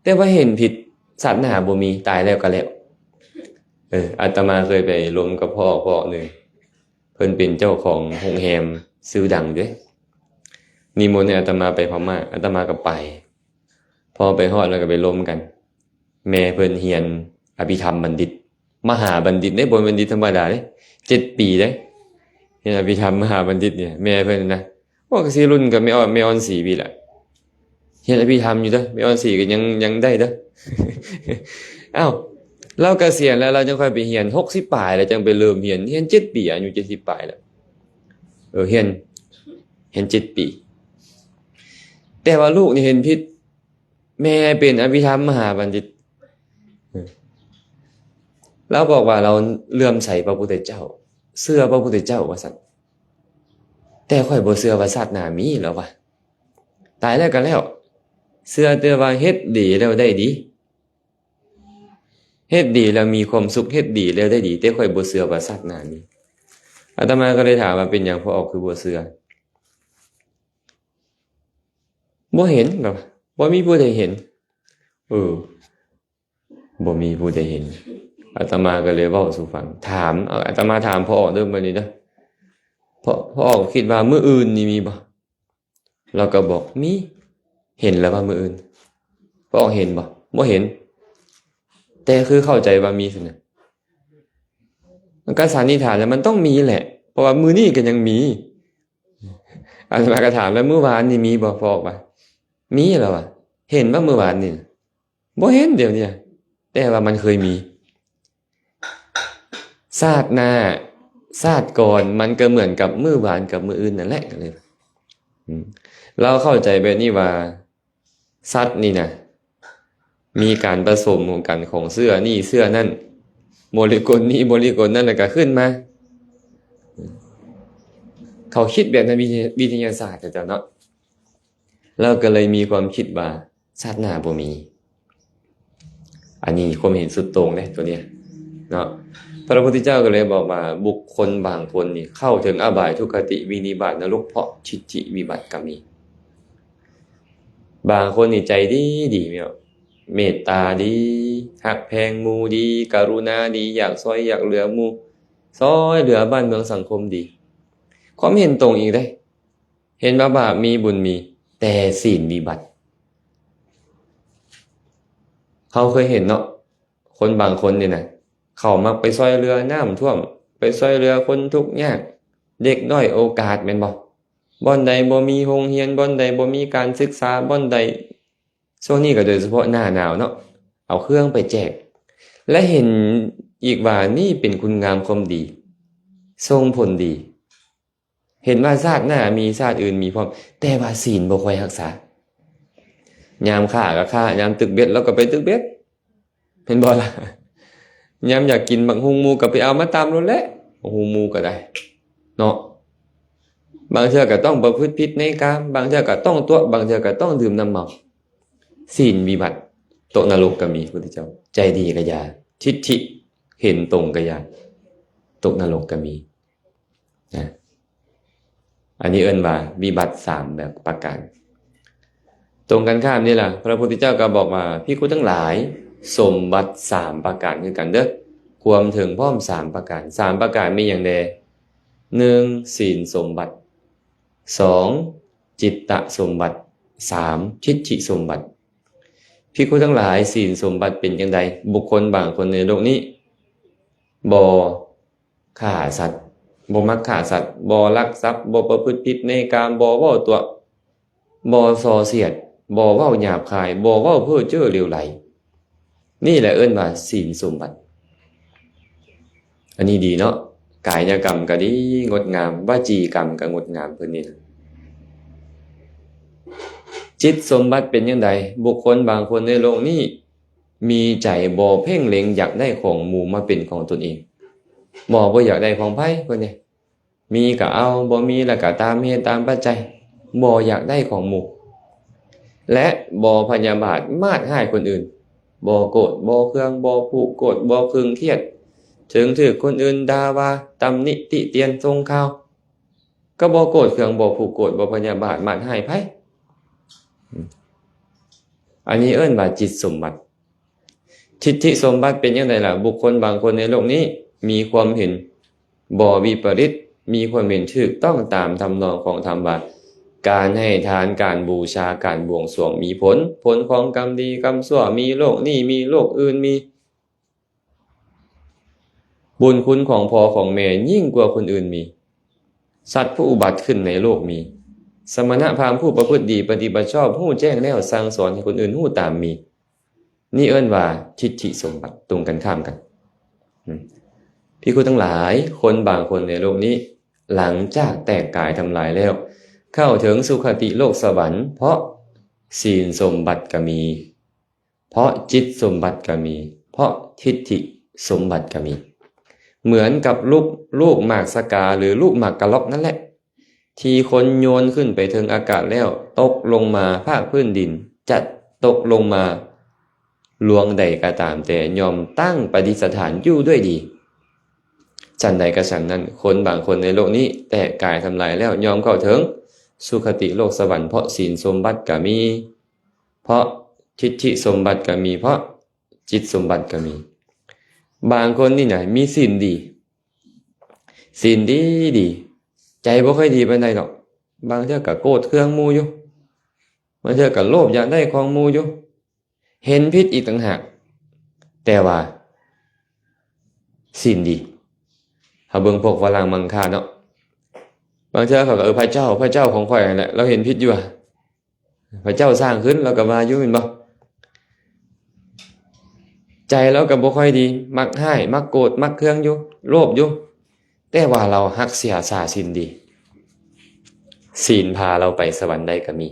ແຕ່ວ່າເຫັນຜິດ, ຊາດໜ້າບໍ່ມີ, ຕາຍແລ້ວກໍແລ້ວ. ເອີ ອາດຕະມາເຄີຍໄປລົມກັບພໍ່ພໍ່ໜຶ່ງ, ເພິ່ນເປັນເຈົ້າຂອງໂຮງແຮມຊື່ດັງເດ້, ນິມົນໃຫ້ອາດຕະມາໄປພະມ້າ, ອາດຕະມາກໍໄປ. ພໍໄປຮອດແລ້ວກໍໄປລົມກັນ, ແມ່ເພິ່ນຮຽນອະພິທຳບັນດິດ, ມະຫາບັນດິດເດ້, ບໍ່ແມ່ນບັນດິດທຳມະດາເດ້, ເຈັດປີເດ້, ຮຽນອະພິທຳມະຫາບັນດິດນີ້. ແມ່ເພິ່ນນະ ໂອ້ ກໍຊິລຸ້ນກັບແມ່ອອນ, ແມ່ອອນສີພີ້ແຫຼະ, ຮຽນອະພິທຳຢູ່ເດີ, ແມ່ອອນສີກໍຍັງ, ຍັງໄດ້ເດີ. ອ້າວ ລາວກະສຽນແລ້ວ, ລາວຈັ່ງຄ່ອຍໄປຮຽນ, ຫົກສິບປາຍແລ້ວຈັ່ງໄປເລີ່ມຮຽນ, ຮຽນເຈັດປີ, ອາຍຸເຈັດສິບປາຍແລ້ວ. ເອີ ຮຽນ, ຮຽນເຈັດປີ, ແຕ່ວ່າລູກນີ້ເຫັນຜິດ, ແມ່ເປັນອະພິທຳມະຫາບັນດິດ. ລາວບອກວ່າລາວເຫຼື້ອມໃສພະພຸດທະເຈົ້າ, ເຊື່ອພະພຸດທະເຈົ້າວ່າຊັ້ນ, ແຕ່ຂ້ອຍບໍ່ເຊື່ອວ່າຊາດໜ້າມີ, ລາວວ່າ. ຕາຍແລ້ວກໍແລ້ວ, ເຊື່ອແຕ່ວ່າເຮັດດີແລ້ວໄດ້ດີ, ເຮັດດີແລ້ວມີຄວາມສຸກ, ເຮັດດີແລ້ວໄດ້ດີ, ແຕ່ຂ້ອຍບໍ່ເຊື່ອວ່າຊາດໜ້າມີ. ອາດຕະມາກໍເລີຍຖາມວ່າ ເປັນຫຍັງພໍ່ອອກຄືບໍ່ເຊື່ອ? ບໍ່ເຫັນ, ລາວວ່າ, ບໍ່ມີຜູ້ໃດເຫັນ. ເອີ ບໍ່ມີຜູ້ໃດເຫັນ. ອາດຕະມາກໍເລີຍເວົ້າສູ່ຟັງ, ຖາມ, ອາດຕະມາຖາມພໍ່ອອກເດີ ມື້ນີ້ເດີ, ພໍ່, ພໍ່ອອກຄິດວ່າມື້ອື່ນນີ້ມີບໍ່? ລາວກໍບອກ ມີ. ເຫັນແລ້ວວ່າມື້ອື່ນ? ພໍ່ອອກເຫັນບໍ່? ບໍ່ເຫັນ. ແຕ່ຄືເຂົ້າໃຈວ່າມີຊັ້ນນະ. ມັນກໍສັນນິຖານແລ້ວມັນຕ້ອງມີແຫຼະ, ເພາະວ່າມື້ນີ້ກໍຍັງມີ. ອາດຕະມາກໍຖາມ ແລ້ວມື້ວານນີ້ມີບໍ່? ພໍ່ອອກວ່າ ມີ, ລາວວ່າ. ເຫັນບໍ່ມື້ວານນີ້? ບໍ່ເຫັນດຽວນີ້, ແຕ່ວ່າມັນເຄີຍມີ. ຊາດໜ້າ, ຊາດກ່ອນ, ມັນກໍເໝືອນກັບມື້ວານກັບມື້ອື່ນນັ້ນແຫຼະ. ກໍເລີຍ, ອືມ, ລາວເຂົ້າໃຈແບບນີ້ວ່າ ສັດນີ້ນະ ມີການປະສົມກັນຂອງເຊື້ອນີ້ເຊື້ອນັ້ນ, ໂມເລກຸນນີ້ໂມເລກຸນນັ້ນ, ແລ້ວກໍຂຶ້ນມາ. ເຂົາຄິດແບບໃນວິທະ, ວິທະຍາສາດເຈົ້າເນາະ, ລາວກໍເລີຍມີຄວາມຄິດວ່າ ຊາດໜ້າບໍ່ມີ. ອັນນີ້ຄວາມເຫັນສຸດໂຕ່ງເດ້ ຕົວເນີ້ຍເນາະ. ພະພຸດທະເຈົ້າກໍເລີຍບອກວ່າ ບຸກຄົນບາງຄົນນີ້ເຂົ້າເຖິງອະບາຍ ທຸກຄະຕິ ວິນິບາດ ນະລົກ ເພາະທິດຖິວິບັດກໍມີ. ບາງຄົນນີ້ໃຈດີດີແມ່ນບໍ່? ເມດຕາດີ, ຮັກແພງໝູ່ດີ, ກະລຸນາດີ, ຢາກຊ່ອຍຢາກເຫຼືອໝູ່, ຊ່ອຍເຫຼືອບ້ານເມືອງສັງຄົມດີ. ຄວາມເຫັນຕົງອີກເດ້, ເຫັນວ່າບາບມີບຸນມີ, ແຕ່ສິນວິບັດ. ເຮົາເຄີຍເຫັນເນາະ, ຄົນບາງຄົນນີ້ນະ, ເຂົາມັກໄປຊ່ອຍເຫຼືອນ້ຳຖ້ວມ, ໄປຊ່ອຍເຫຼືອຄົນທຸກຍາກ, ເດັກດ້ອຍໂອກາດແມ່ນບໍ່? ບ່ອນໃດບໍ່ມີໂຮງຮຽນ, ບ່ອນໃດບໍ່ມີການສຶກສາ, ບ່ອນໃດ, ຊ່ວງນີ້ກໍໂດຍສະເພາະໜ້າໜາວເນາະ, ເອົາເຄື່ອງໄປແຈກ ແລະ ເຫັນອີກວ່ານີ້ເປັນຄຸນງາມຄວາມດີ, ສົ່ງຜົນດີ. ເຫັນວ່າຊາດໜ້າມີ, ຊາດອື່ນມີພ້ອມ, ແຕ່ວ່າສິນບໍ່ຄ່ອຍຮັກສາ. ຍາມຂ້າກໍຂ້າ, ຍາມຕຶກເບັດລາວກໍໄປຕຶກເບັດ. ແມ່ນບໍ່ລະ? ຍາມຢາກກິນບັກຫຸ່ງໝູ່ກໍໄປເອົາມາຕຳໂລດແຫຼະ, ບັກຫຸ່ງໝູ່ກໍໄດ້ເນາະ. ບາງເທື່ອກໍຕ້ອງປະພຶດຜິດໃນກາມ, ບາງເທື່ອກໍຕ້ອງຕົວະ, ບາງເທື່ອກໍຕ້ອງດື່ມນ້ຳເມົາ. ສິນວິບັດ, ຕົກນະລົກກໍມີ, ພຸດທະເຈົ້າ. ໃຈດີກໍຢ່າ, ທິດຖິເຫັນຕົງກໍຢ່າ, ຕົກນະລົກກໍມີ. ນະ ອັນນີ້ເອີ້ນວ່າວິບັດສາມປະການ. ຕົງກັນຂ້າມນີ້ລະ, ພະພຸດທະເຈົ້າກໍບອກວ່າ, ພິກຂຸທັງຫຼາຍ, ສົມບັດສາມປະການຄືກັນເດີ້, ຄວາມເຖິງພ້ອມສາມປະການ. ສາມປະການມີຫຍັງແດ່? ໜຶ່ງ ສິນສົມບັດ, ສອງ ຈິດຕະສົມບັດ, ສາມ ທິດຖິສົມບັດ. ພິກຂຸທັງຫຼາຍ, ສິນສົມບັດເປັນຈັ່ງໃດ? ບຸກຄົນບາງຄົນໃນໂລກນີ້ ບໍ່ ຂ້າສັດ, ບໍ່ມັກຂ້າສັດ, ບໍ່ລັກຊັບ, ບໍ່ປະພຶດຜິດໃນກາມ, ບໍ່ເວົ້າຕົວະ, ບໍ່ສໍ່ສຽດ, ບໍ່ເວົ້າຫຍາບຄາຍ, ບໍ່ເວົ້າເພ້ອເຈີເຫຼວໄຫຼ. ນີ້ແຫຼະເອີ້ນວ່າສິນສົມບັດ. ອັນນີ້ດີເນາະ, ກາຍະກຳກໍດີ ງົດງາມ, ວະຈີກຳກໍງົດງາມ, ເພິ່ນນີ້ນະ. ຈິດສົມບັດເປັນຈັ່ງໃດ? ບຸກຄົນບາງຄົນໃນໂລກນີ້ ມີໃຈບໍ່ເພງເລັງຢາກໄດ້ຂອງໝູ່ມາເປັນຂອງຕົນເອງ. ບໍ່ ບໍ່ຢາກໄດ້ຂອງໃຜ ເພິ່ນນີ້. ມີກໍເອົາ, ບໍ່ມີແລ້ວກໍຕາມເຫດຕາມປັດໄຈ. ບໍ່ຢາກໄດ້ຂອງໝູ່ ແລະ ບໍ່ພະຍາບາດມາດຮ້າຍຄົນອື່ນ. ບໍ່ໂກດ, ບໍ່ເຄືອງ, ບໍ່ຜູກໂກດ, ບໍ່ເຄິ່ງຄຽດ. ເຖິງຖືກຄົນອື່ນດ່າວ່າ, ຕຳໜິ, ຕິຕຽນ, ສົ່ງຂ່າວ, ກໍບໍ່ໂກດເຄືອງ, ບໍ່ຜູກໂກດ, ບໍ່ພະຍາບາດມາດຮ້າຍໃຜ. ອັນນີ້ເອີ້ນວ່າຈິດສົມບັດ. ທິດຖິສົມບັດເປັນຈັ່ງໃດລະ? ບຸກຄົນບາງຄົນໃນໂລກນີ້ມີຄວາມເຫັນບໍ່ວິປະລິດ, ມີຄວາມເຫັນຖືກຕ້ອງຕາມທຳນອງຂອງທຳວ່າ ການໃຫ້ທານ, ການບູຊາ, ການບວງສວງມີຜົນ, ຜົນຂອງກຳດີກຳຊົ່ວມີ, ໂລກນີ້ມີ, ໂລກອື່ນມີ. ບຸນຄຸນຂອງພໍ່ຂອງແມ່ຍິ່ງກວ່າຄົນອື່ນມີ. ສັດຜູ້ອຸບັດຂຶ້ນໃນໂລກມີ. ສະມະນະພາມຜູ້ປະພຶດດີປະຕິບັດຊອບ ຮູ້ແຈ້ງແລ້ວສັ່ງສອນໃຫ້ຄົນອື່ນຮູ້ຕາມມີ. ນີ້ເອີ້ນວ່າທິດຖິສົມບັດ, ຕົງກັນຂ້າມກັນ. ອືມ ພິກຂຸທັງຫຼາຍ, ຄົນບາງຄົນໃນໂລກນີ້ ຫຼັງຈາກແຕກກາຍທຳລາຍແລ້ວ ເຂົ້າເຖິງສຸຄະຕິໂລກສະຫວັນ ເພາະສິນສົມບັດກໍມີ. ເພາະຈິດສົມບັດກໍມີ, ເພາະທິດຖິສົມບັດກໍມີ. ເໝືອນກັບລູກ, ລູກໝາກສະກາ ຫຼື ລູກໝາກກະລັອກນັ້ນແຫຼະ ທີ່ຄົນໂຍນຂຶ້ນໄປເທິງອາກາດແລ້ວ ຕົກລົງມາພາກພື້ນດິນ, ຈະຕົກລົງມາລວງໃດກໍຕາມແຕ່ ຍ່ອມຕັ້ງປະດິດສະຖານຢູ່ດ້ວຍດີ. ສັນໃດກໍສັນນັ້ນ, ຄົນບາງຄົນໃນໂລກນີ້ແຕກກາຍທຳລາຍແລ້ວ ຍ່ອມເຂົ້າເຖິງສຸຄະຕິໂລກສະຫວັນ ເພາະສິນສົມບັດກໍມີ. ເພາະທິດຖິສົມບັດກໍມີ, ເພາະຈິດສົມບັດກໍມີ. ບາງຄົນນີ້ນະ ມີສິນດີ, ສິນດີດີ, ໃຈບໍ່ຄ່ອຍດີປານໃດດອກ. ບາງເທື່ອກໍໂກດເຄືອງໝູ່ຢູ່, ບາງເທື່ອກໍໂລບຢາກໄດ້ຂອງໝູ່ຢູ່, ເຫັນຜິດອີກຕ່າງຫາກ, ແຕ່ວ່າສິນດີ. ເຮົາເບິ່ງພວກຝຣັ່ງມັງຄາເນາະ, ບາງເທື່ອເຂົາກໍ ເອີ ພະເຈົ້າ, ພະເຈົ້າຂອງຂ້ອຍຫັ້ນແຫຼະ, ລາວເຫັນຜິດຢູ່ຫວາ. ພະເຈົ້າສ້າງຂຶ້ນ ລາວກໍວ່າຢູ່ແມ່ນບໍ່? ໃຈລາວກໍບໍ່ຄ່ອຍດີ, ມັກຮ້າຍ, ມັກໂກດ, ມັກເຄືອງຢູ່, ໂລບຢູ່, ແຕ່ວ່າລາວຮັກສາສິນດີ, ສິນພາລາວໄປສະຫວັນໄດ້ກໍມີ.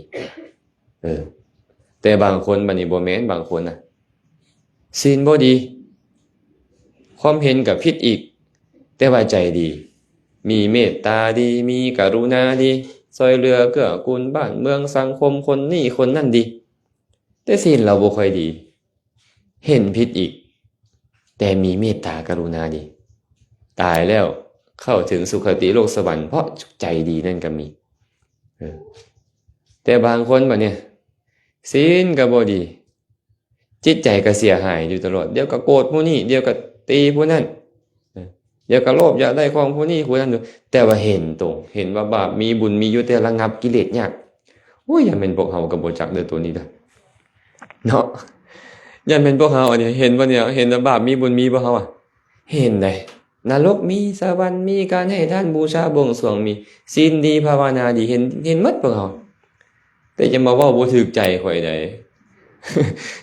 ເອີ ແຕ່ບາງຄົນບັດນີ້ບໍ່ແມ່ນ, ບາງຄົນນະ ສິນບໍ່ດີ, ຄວາມເຫັນກໍຜິດອີກ, ແຕ່ວ່າໃຈດີ, ມີເມດຕາດີ, ມີກະລຸນາດີ, ຊ່ອຍເຫຼືອເກື້ອກູນບ້ານເມືອງສັງຄົມ, ຄົນນີ້ຄົນນັ້ນດີ, ແຕ່ສິນລາວບໍ່ຄ່ອຍດີ, ເຫັນຜິດອີກ, ແຕ່ມີເມດຕາກະລຸນາດີ. ຕາຍແລ້ວເຂົ້າເຖິງສຸຄະຕິໂລກສະຫວັນ ເພາະໃຈດີນັ້ນກໍມີ. ເອີ ແຕ່ບາງຄົນບັດນີ້ ສິນກໍບໍ່ດີ ຈິດໃຈກໍເສຍຫາຍຢູ່ຕະຫຼອດ, ດຽວກໍໂກດຜູ້ນີ້, ດຽວກໍຕີຜູ້ນັ້ນ, ດຽວກໍໂລບຢາກໄດ້ຂອງຜູ້ນີ້ຜູ້ນັ້ນຢູ່, ແຕ່ວ່າເຫັນຕົງ, ເຫັນວ່າບາບມີບຸນມີຢູ່, ແຕ່ລະງັບກິເລດຍາກ. ໂອ້ຍ, ຢ້ານແມ່ນພວກເຮົາກໍບໍ່ຈັກເດີໂຕນີ້ເດີ ເນາະ. ຢ້ານແມ່ນພວກເຮົາອັນນີ້ ເຫັນບໍ່ນີ້, ເຫັນວ່າບາບມີບຸນມີບໍ່ເຮົາອະ? ເຫັນເດ້. ນະລົກມີ, ສະຫວັນມີ, ການໃຫ້ທານ, ບູຊາ, ບວງສວງມີ, ສິນດີ, ພາວະນາດີ, ເຫັນ, ເຫັນໝົດພວກເຮົາ. ແຕ່ຢ່າມາເວົ້າບໍ່ຖືກໃຈຂ້ອຍໃດ,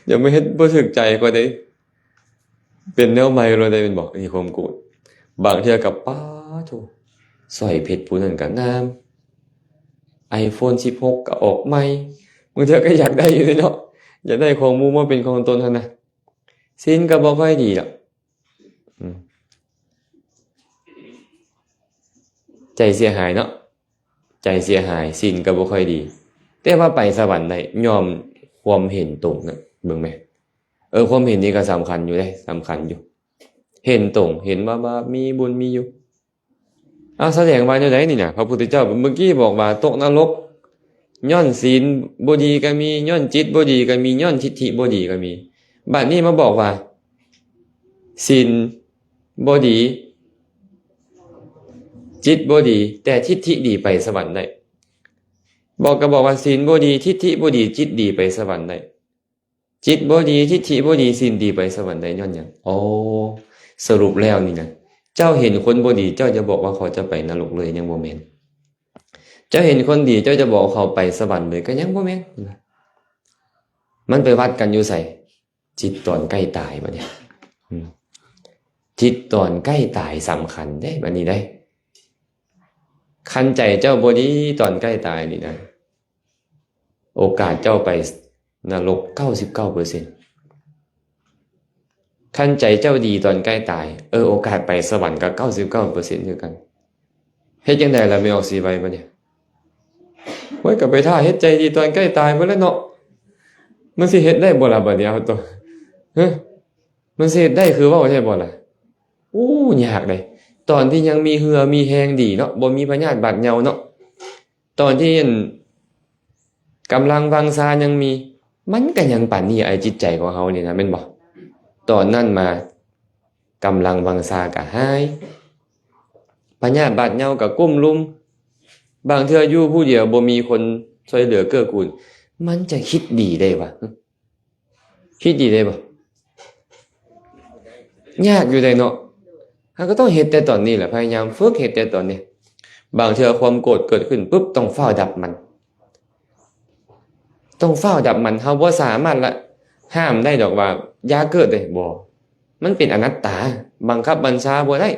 ຢ່າມາເຮັດບໍ່ຖືກໃຈຂ້ອຍໃດ. ເປັນແນວໃໝ່ໂລດໃດແມ່ນບໍ່? ອັນນີ້ຄວາມໂກດ. ບາງເທື່ອກໍ ປາໂທ້ ສ້ອຍເພັດຜູ້ນັ້ນກໍງາມ, ໄອໂຟນສິບຫົກກໍອອກໃໝ່, ບາງເທື່ອກໍຢາກໄດ້ຢູ່ເດເນາະ, ຢາກໄດ້ຂອງໝູ່ມາເປັນຂອງຕົນຫັ້ນນະ. ສິນກໍບໍ່ຄ່ອຍດີດອກ. ອືມ ໃຈເສຍຫາຍເນາະ, ໃຈເສຍຫາຍ, ສິນກໍບໍ່ຄ່ອຍດີ, ແຕ່ວ່າໄປສະຫວັນໄດ້ ຍ້ອນຄວາມເຫັນຕົງນະ. ເບິ່ງແມ, ເອີ, ຄວາມເຫັນນີ້ກໍສຳຄັນຢູ່ເດ້, ສຳຄັນຢູ່. ເຫັນຕົງ, ເຫັນວ່າບາບມີ, ບຸນມີຢູ່. ເອົາ, ສະແດງວ່າແນວໃດນີ້ນະ? ພະພຸດທະເຈົ້າເມື່ອກີ້ບອກວ່າຕົກນະລົກ ຍ້ອນສິນບໍ່ດີກໍມີ, ຍ້ອນຈິດບໍ່ດີກໍມີ, ຍ້ອນທິດຖິບໍ່ດີກໍມີ. ບັດນີ້ມາບອກວ່າ ສິນບໍ່ດີ, ຈິດບໍ່ດີ, ແຕ່ທິດຖິດີ, ໄປສະຫວັນໄດ້. ບອກກໍບອກວ່າສິນບໍ່ດີ, ທິດຖິບໍ່ດີ, ຈິດດີ, ໄປສະຫວັນໄດ້. ຈິດບໍ່ດີ, ທິດຖິບໍ່ດີ, ສິນດີ, ໄປສະຫວັນໄດ້ຍ້ອນຫຍັງ? ອໍ ສະຫຼຸບແລ້ວນີ້ນະ, ເຈົ້າເຫັນຄົນບໍ່ດີ, ເຈົ້າຈະບອກວ່າເຂົາຈະໄປນະລົກເລີຍ, ຍັງບໍ່ແມ່ນ. ເຈົ້າເຫັນຄົນດີ, ເຈົ້າຈະບອກວ່າເຂົາໄປສະຫວັນເລີຍ, ກໍຍັງບໍ່ແມ່ນ. ມັນໄປວັດກັນຢູ່ໃສ? ຈິດຕອນໃກ້ຕາຍບັດນີ້. ອືມ ຈິດຕອນໃກ້ຕາຍສຳຄັນເດ້ ບັດນີ້ເດ້. ຄັນໃຈເຈົ້າບໍ່ດີຕອນໃກ້ຕາຍນີ້ນະ, ໂອກາດເຈົ້າໄປນະລົກເກົ້າສິບເກົ້າເປີເຊັນ. ຄັນໃຈເຈົ້າດີຕອນໃກ້ຕາຍ, ເອີ, ໂອກາດໄປສະຫວັນກໍເກົ້າສິບເກົ້າເປີເຊັນຄືກັນ. ເຮັດຈັ່ງໃດລະແມ່ອອກສີໄວບັດນີ້? ໂອ້ຍ, ກໍໄປຖ້າເຮັດໃຈດີຕອນໃກ້ຕາຍພຸ້ນແຫຼະເນາະ. ມັນຊິເຮັດໄດ້ບໍ່ລະບັດນີ້? ເອົາໂຕ, ຮະ? ມັນຊິເຮັດໄດ້ຄືເວົ້າແທ້ບໍ່ລະ? ໂອ້, ຍາກເດ້. ຕອນທີ່ຍັງມີເຫື່ອມີແຮງດີເນາະ, ບໍ່ມີພະຍາດບາດເຍົາເນາະ, ຕອນທີ່ ອັນ ກຳລັງວັງຊາຍັງມີ, ມັນກໍຍັງປານນີ້, ໄອ້ຈິດໃຈຂອງເຮົານີ້ນະ, ແມ່ນບໍ່? ຕອນນັ້ນມາ ກຳລັງວັງຊາກໍຫາຍ, ພະຍາດບາດເຍົາກໍກຸ້ມລຸມ, ບາງເທື່ອຢູ່ຜູ້ດຽວບໍ່ມີຄົນຊ່ວຍເຫຼືອເກື້ອກູນ, ມັນຈະຄິດດີໄດ້ຫວາ? ຄິດດີໄດ້ບໍ່? ຍາກຢູ່ເດ້ເນາະ. ເຮົາກໍຕ້ອງເຮັດແຕ່ຕອນນີ້ແຫຼະ, ພະຍາຍາມຝຶກເຮັດແຕ່ຕອນນີ້. ບາງເທື່ອຄວາມໂກດເກີດຂຶ້ນປຶບ, ຕ້ອງຟ້າວດັບມັນ, ຕ້ອງຟ້າວດັບມັນ. ເຮົາບໍ່ສາມາດລະຫ້າມໄດ້ດອກວ່າຢ່າເກີດເດ້, ບໍ່, ມັນເປັນອະນັດຕາ, ບັງຄັບບັນຊາບໍ່ໄດ້.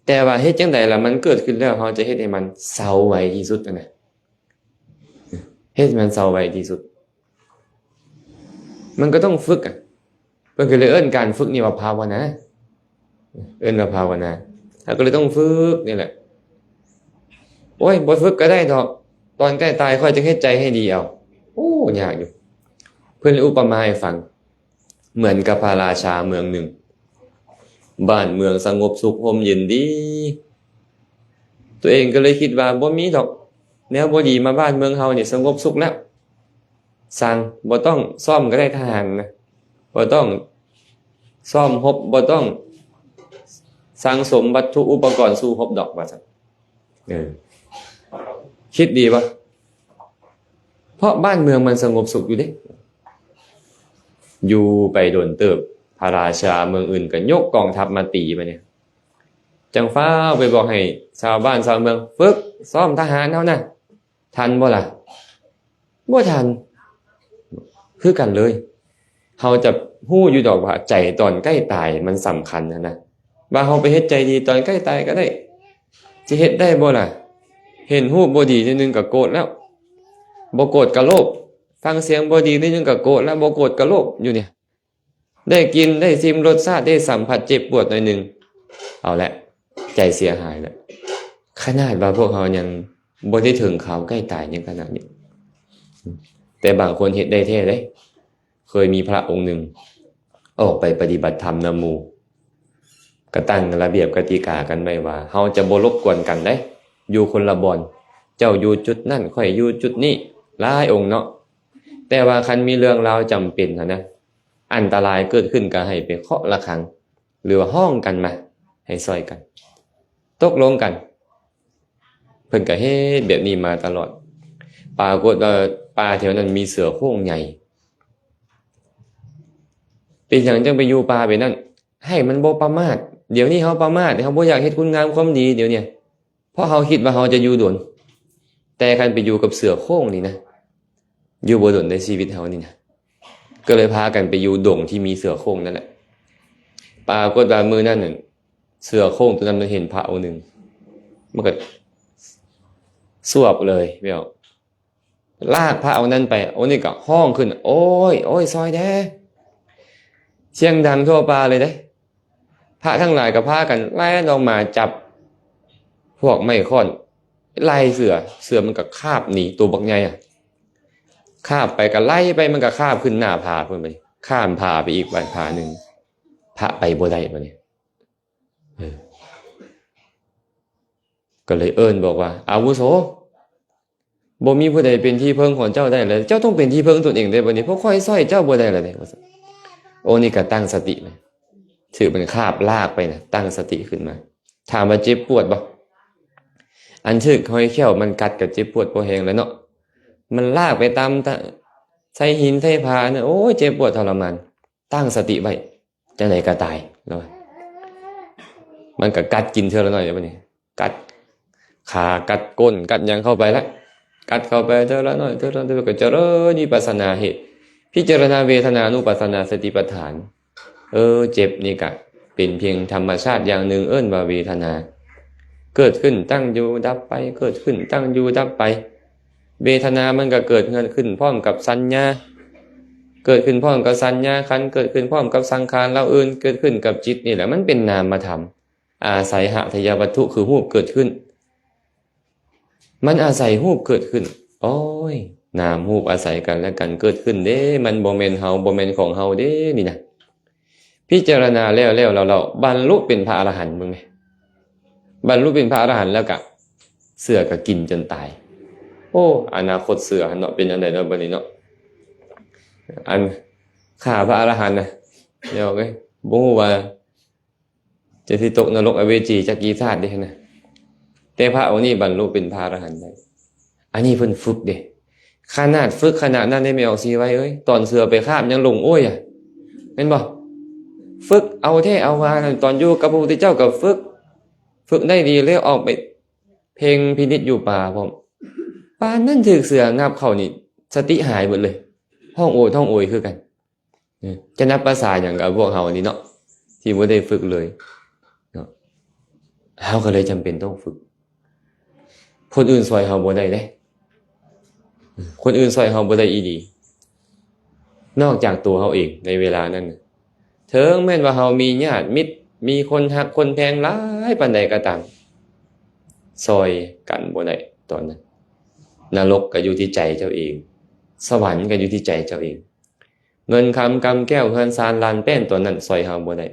ແຕ່ວ່າເຮັດຈັ່ງໃດລະມັນເກີດຂຶ້ນແລ້ວ, ເຮົາຈະເຮັດໃຫ້ມັນເຊົາໄວທີ່ສຸດຫັ້ນນະ. ເຮັດໃຫ້ມັນເຊົາໄວທີ່ສຸດ. ມັນກໍຕ້ອງຝຶກອະ. ເພິ່ນກໍເລີຍເອີ້ນການຝຶກນີ້ວ່າພາວະນາ, ເອີ້ນວ່າພາວະນາ. ເຮົາກໍເລີຍຕ້ອງຝຶກນີ້ແຫຼະ. ໂອ້ຍ, ບໍ່ຝຶກກໍໄດ້ດອກ, ຕອນໃກ້ຕາຍຄ່ອຍຈະເຮັດໃຈໃຫ້ດີເອົາ. ໂອ້, ຍາກຢູ່. ເພິ່ນອຸປະມາໃຫ້ຟັງ ເໝືອນກັບພະລາຊາເມືອງໜຶ່ງ, ບ້ານເມືອງສະຫງົບສຸກຮົ່ມເຢັນດີ. ຕົວເອງກໍເລີຍຄິດວ່າ ບໍ່ມີດອກ ແນວບໍ່ດີມາບ້ານເມືອງເຮົານີ້, ສະຫງົບສຸກແລ້ວ. ສັ່ງ ບໍ່ຕ້ອງຊ້ອມກໍໄດ້ທະຫານນະ, ບໍ່ຕ້ອງຊ້ອມຮົບ, ບໍ່ຕ້ອງສັ່ງສົມວັດຖຸອຸປະກອນສູ້ຮົບດອກ ວ່າຊັ້ນ. ເອີ, ຄິດດີບໍ່? ເພາະບ້ານເມືອງມັນສະຫງົບສຸກຢູ່ເດ້. ຢູ່ໄປດົນເຕີບ, ພະລາຊາເມືອງອື່ນກໍຍົກກອງທັບມາຕີບາດນີ້. ຈັ່ງຟ້າວໄປບອກໃຫ້ຊາວບ້ານຊາວເມືອງ ຝຶກຊ້ອມທະຫານເຮົານະ. ທັນບໍ່ລະ? ບໍ່ທັນ. ຄືກັນເລີຍ. ເຮົາຈະຮູ້ຢູ່ດອກວ່າໃຈຕອນໃກ້ຕາຍມັນສຳຄັນຫັ້ນນະ, ວ່າເຮົາໄປເຮັດໃຈດີຕອນໃກ້ຕາຍກໍໄດ້. ຊິເຮັດໄດ້ບໍ່ລະ? ເຫັນຮູບບໍ່ດີໜ້ອຍໜຶ່ງກໍໂກດແລ້ວ, ບໍ່ໂກດກໍໂລບ. ຟັງສຽງບໍ່ດີໜ້ອຍໜຶ່ງກໍໂກດແລ້ວ, ບໍ່ໂກດກໍໂລບຢູ່ນີ້. ໄດ້ກິນ, ໄດ້ຊິມລົດຊາດ, ໄດ້ສຳຜັດເຈັບປວດໜ້ອຍໜຶ່ງ, ເອົາແຫຼະ, ໃຈເສຍຫາຍແຫຼະ. ຂະໜາດວ່າພວກເຮົາຍັງບໍ່ໄດ້ເຖິງຄາວໃກ້ຕາຍຍັງຂະໜາດນີ້, ແຕ່ບາງຄົນເຮັດໄດ້ແທ້ເດ້. ເຄີຍມີພະອົງໜຶ່ງອອກໄປປະຕິບັດທຳນຳໝູ່, ກໍຕັ້ງລະບຽບກະຕິກາກັນໄວ້ວ່າ ເຮົາຈະບໍ່ລົບກວນກັນເດ້, ຢູ່ຄົນລະບ່ອນ, ເຈົ້າຢູ່ຈຸດນັ້ນ, ຂ້ອຍຢູ່ຈຸດນີ້, ຫຼາຍອົງເນາະ. ແຕ່ວ່າຄັນມີເລື່ອງລາວຈຳເປັນຫັ້ນນະ ອັນຕະລາຍເກີດຂຶ້ນກໍໃຫ້ໄປເຄາະລະຄັງ ຫຼືວ່າຮ້ອງກັນມາ ໃຫ້ຊ່ອຍກັນ ຕົກລົງກັນ. ເພິ່ນກໍເຮັດແບບນີ້ມາຕະຫຼອດ. ປາກົດວ່າປ່າແຖວນັ້ນມີເສືອໂຄ່ງໃຫຍ່. ເປັນຫຍັງຈັ່ງໄປຢູ່ປ່າແບບນັ້ນ? ໃຫ້ມັນບໍ່ປະໝາດ. ດຽວນີ້ເຮົາປະໝາດ, ເຮົາບໍ່ຢາກເຮັດຄຸນງາມຄວາມດີດຽວນີ້. ເພາະເຮົາຄິດວ່າເຮົາຈະຢູ່ດົນ, ແຕ່ຄັນໄປຢູ່ກັບເສືອໂຄ່ງນີ້ນະ, ຢູ່ບໍ່ດົນໃນຊີວິດເຮົານີ້ນະ. ກໍເລີຍພາກັນໄປຢູ່ດົງທີ່ມີເສືອໂຄ່ງນັ້ນແຫຼະ. ປາກົດວ່າມື້ນັ້ນນັ້ນ ເສືອໂຄ່ງຕົວນັ້ນມັນເຫັນພະອົງໜຶ່ງ, ມັນກໍສວບເລີຍ, ແບບລາກພະອົງນັ້ນໄປ. ອົງນີ້ກໍຮ້ອງຂຶ້ນ, ໂອ້ຍ, ໂອ້ຍ, ຊ່ອຍແດ່. ສຽງດັງທົ່ວປ່າເລີຍເດ້. ພະທັງຫຼາຍກໍພາກັນແລ່ນອອກມາຈັບພວກໄມ້ຄ້ອນໄລ່ເສືອ, ເສືອມັນກໍຄາບໜີ, ໂຕບັກໃຫຍ່ອະ ຄາບໄປກໍໄລ່ໄປ, ມັນກໍຄາບຂຶ້ນໜ້າຜາພຸ້ນໄປ, ຂ້າມຜາໄປອີກບາດຜາໜຶ່ງ, ພະໄປບໍ່ໄດ້ບາດນີ້. ເອີ ກໍເລີຍເອີ້ນບອກວ່າ ອາວຸໂສ, ບໍ່ມີຜູ້ໃດເປັນທີ່ເພິ່ງຂອງເຈົ້າໄດ້ແລ້ວ, ເຈົ້າຕ້ອງເປັນທີ່ເພິ່ງຕົນເອງໄດ້ບັດນີ້, ເພາະຂ້ອຍຊ່ອຍເຈົ້າບໍ່ໄດ້ແລ້ວເດ້ ວ່າຊັ້ນ. ໂອ ນີ້ກໍຕັ້ງສະຕິ, ຖືກມັນຄາບລາກໄປນະ, ຕັ້ງສະຕິຂຶ້ນມາ. ຖາມວ່າເຈັບປວດບໍ່? ອັນຖືກຫອຍແຂ້ວມັນກັດກໍເຈັບປວດພໍແຮງແລ້ວເນາະ, ມັນລາກໄປຕາມ ຕາ ໃສ່ຫີນໃສ່ຜານະ, ໂອ້ຍ ເຈັບປວດທໍລະມານ. ຕັ້ງສະຕິໄວ້, ຈັ່ງໃດກໍຕາຍ ລະວ່າ. ມັນກໍກັດກິນເທື່ອລະໜ້ອຍບາດນີ້, ກັດຂາ ກັດກົ້ນ ກັດຫຍັງເຂົ້າໄປລະ, ກັດເຂົ້າໄປເທື່ອລະໜ້ອຍ ເທື່ອລະໜ້ອຍ, ກໍຈະເລີນວິປັດສະນາເຮັດ, ພິຈາລະນາເວທະນານຸປັດສະນາສະຕິປັດຖານ. ເອີ ເຈັບນີ້ກະເປັນພຽງທຳມະຊາດຢ່າງໜຶ່ງ, ເອີ້ນວ່າເວທະນາ, ເກີດຂຶ້ນຕັ້ງຢູ່ດັບໄປ, ເກີດຂຶ້ນຕັ້ງຢູ່ດັບໄປ. ເວທະນາມັນກໍເກີດຂຶ້ນພ້ອມກັບສັນຍາ, ເກີດຂຶ້ນພ້ອມກັບສັນຍາຂັນ, ເກີດຂຶ້ນພ້ອມກັບສັງຂານເຫຼົ່າອື່ນ, ເກີດຂຶ້ນກັບຈິດນີ້ແຫຼະ, ມັນເປັນນາມະທຳ. ອາໄສຫະທະຍະວັດຖຸຄືຮູບເກີດຂຶ້ນ, ມັນອາໄສຮູບເກີດຂຶ້ນ. ໂອ້ຍ ນາມຮູບອາໄສກັນແລະກັນເກີດຂຶ້ນເດ້, ມັນບໍ່ແມ່ນເຮົາ, ບໍ່ແມ່ນຂອງເຮົາເດ້ນີ້ນະ. ພິຈາລະນາແລ້ວໆ ເຮົາບັນລຸເປັນພະອະລະຫັນເບິ່ງແມ. ບັນລຸເປັນພະອະລະຫັນແລ້ວກະເສືອກະກິນຈົນຕາຍ. ໂອ້ ອະນາຄົດເສືອຫັ້ນເນາະ ເປັນຈັ່ງໃດເນາະບັດນີ້ເນາະ. ອັນຂ້າພະອະລະຫັນນະ ເຈົ້າເອີຍ, ບໍ່ຮູ້ວ່າຈະຊິຕົກນະລົກອະເວຈີຈັກກີ່ຊາດເດ້ນະ. ແຕ່ພະອົງນີ້ບັນລຸເປັນພະອະລະຫັນໄດ້. ອັນນີ້ເພິ່ນຝຶກເດ້. ຂະໜາດຝຶກຂະໜາດນັ້ນເດ້ ແມ່ອອກຊີໄວເອີຍ, ຕອນເສືອໄປຄາບຍັງຫຼົງໂອ້ຍອະ, ແມ່ນບໍ່? ຝຶກເອົາແທ້ເອົາວ່າ, ຕອນຢູ່ກັບພະພຸດທະເຈົ້າກໍຝຶກ, ຝຶກໄດ້ດີເລີຍ, ອອກໄປເພັງພິນິດຢູ່ປ່າພ້ອມ. ປານນັ້ນຖືກເສືອງັບເຂົ້ານີ້ ສະຕິຫາຍເບິດເລີຍ, ຮ້ອງໂອດຮ້ອງໂອຍຄືກັນ. ຈະນັບພາສາຫຍັງກັບພວກເຮົານີ້ເນາະ ທີ່ບໍ່ໄດ້ຝຶກເລີຍເນາະ. ເຮົາກໍເລີຍຈຳເປັນຕ້ອງຝຶກ. ຄົນອື່ນຊ່ອຍເຮົາບໍ່ໄດ້ເດ້, ຄົນອື່ນຊ່ອຍເຮົາບໍ່ໄດ້ອີ່ຫຼີ ນອກຈາກຕົວເຮົາເອງໃນເວລານັ້ນ. ເຖິງແມ່ນວ່າເຮົາມີຍາດມິດ, ມີຄົນຮັກຄົນແພງຫຼາຍປານໃດກໍຕາມ, ຊ່ອຍກັນບໍ່ໄດ້ຕອນນັ້ນ. ນະລົກກໍຢູ່ທີ່ໃຈເຈົ້າເອງ, ສະຫວັນກໍຢູ່ທີ່ໃຈເຈົ້າເອງ. ເງິນຄຳກຳແກ້ວເຮືອນຊານລານແປ້ນຕອນນັ້ນຊ່ອຍເຮົາບໍ່ໄດ້.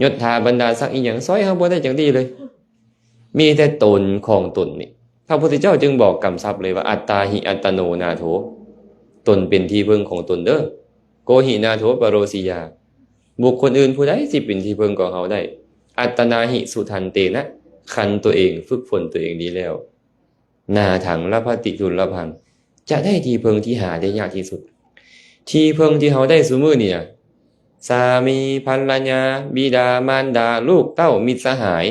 ຍົດຖາບັນດາສັກອີ່ຫຍັງຊ່ອຍເຮົາບໍ່ໄດ້ຈັກດີ້ເລີຍ. ມີແຕ່ຕົນຂອງຕົນນີ້. ພະພຸດທະເຈົ້າຈຶ່ງບອກກຳຊັບເລີຍວ່າ ອັດຕາຫິອັດຕະໂນນາໂຖ, ຕົນເປັນທີ່ເພິ່ງຂອງຕົນເດີ້. ໂກຫິນາໂຖປະໂຣສີຍາ, ບຸກຄົນອື່ນຜູ້ໃດຊິເປັນທີ່ເພິ່ງຂອງເຮົາໄດ້? ອັດຕະນາຫິສຸທັນເຕນະ, ຄັນຕົວເອງຝຶກຝົນຕົວເອງດີແລ້ວ ນາຖັງລະພະຕິດຸນລະພັງ, ຈະໄດ້ທີ່ເພິ່ງທີ່ຫາໄດ້ຍາກທີ່ສຸດ. ທີ່ເພິ່ງທີ່ເຮົາໄດ້ຊຸມື້ນີ້ນະ, ສາມີ, ພັນລະຍາ, ບິດາ, ມານດາ, ລູກເຕົ້າ, ມິດສະຫາຍ,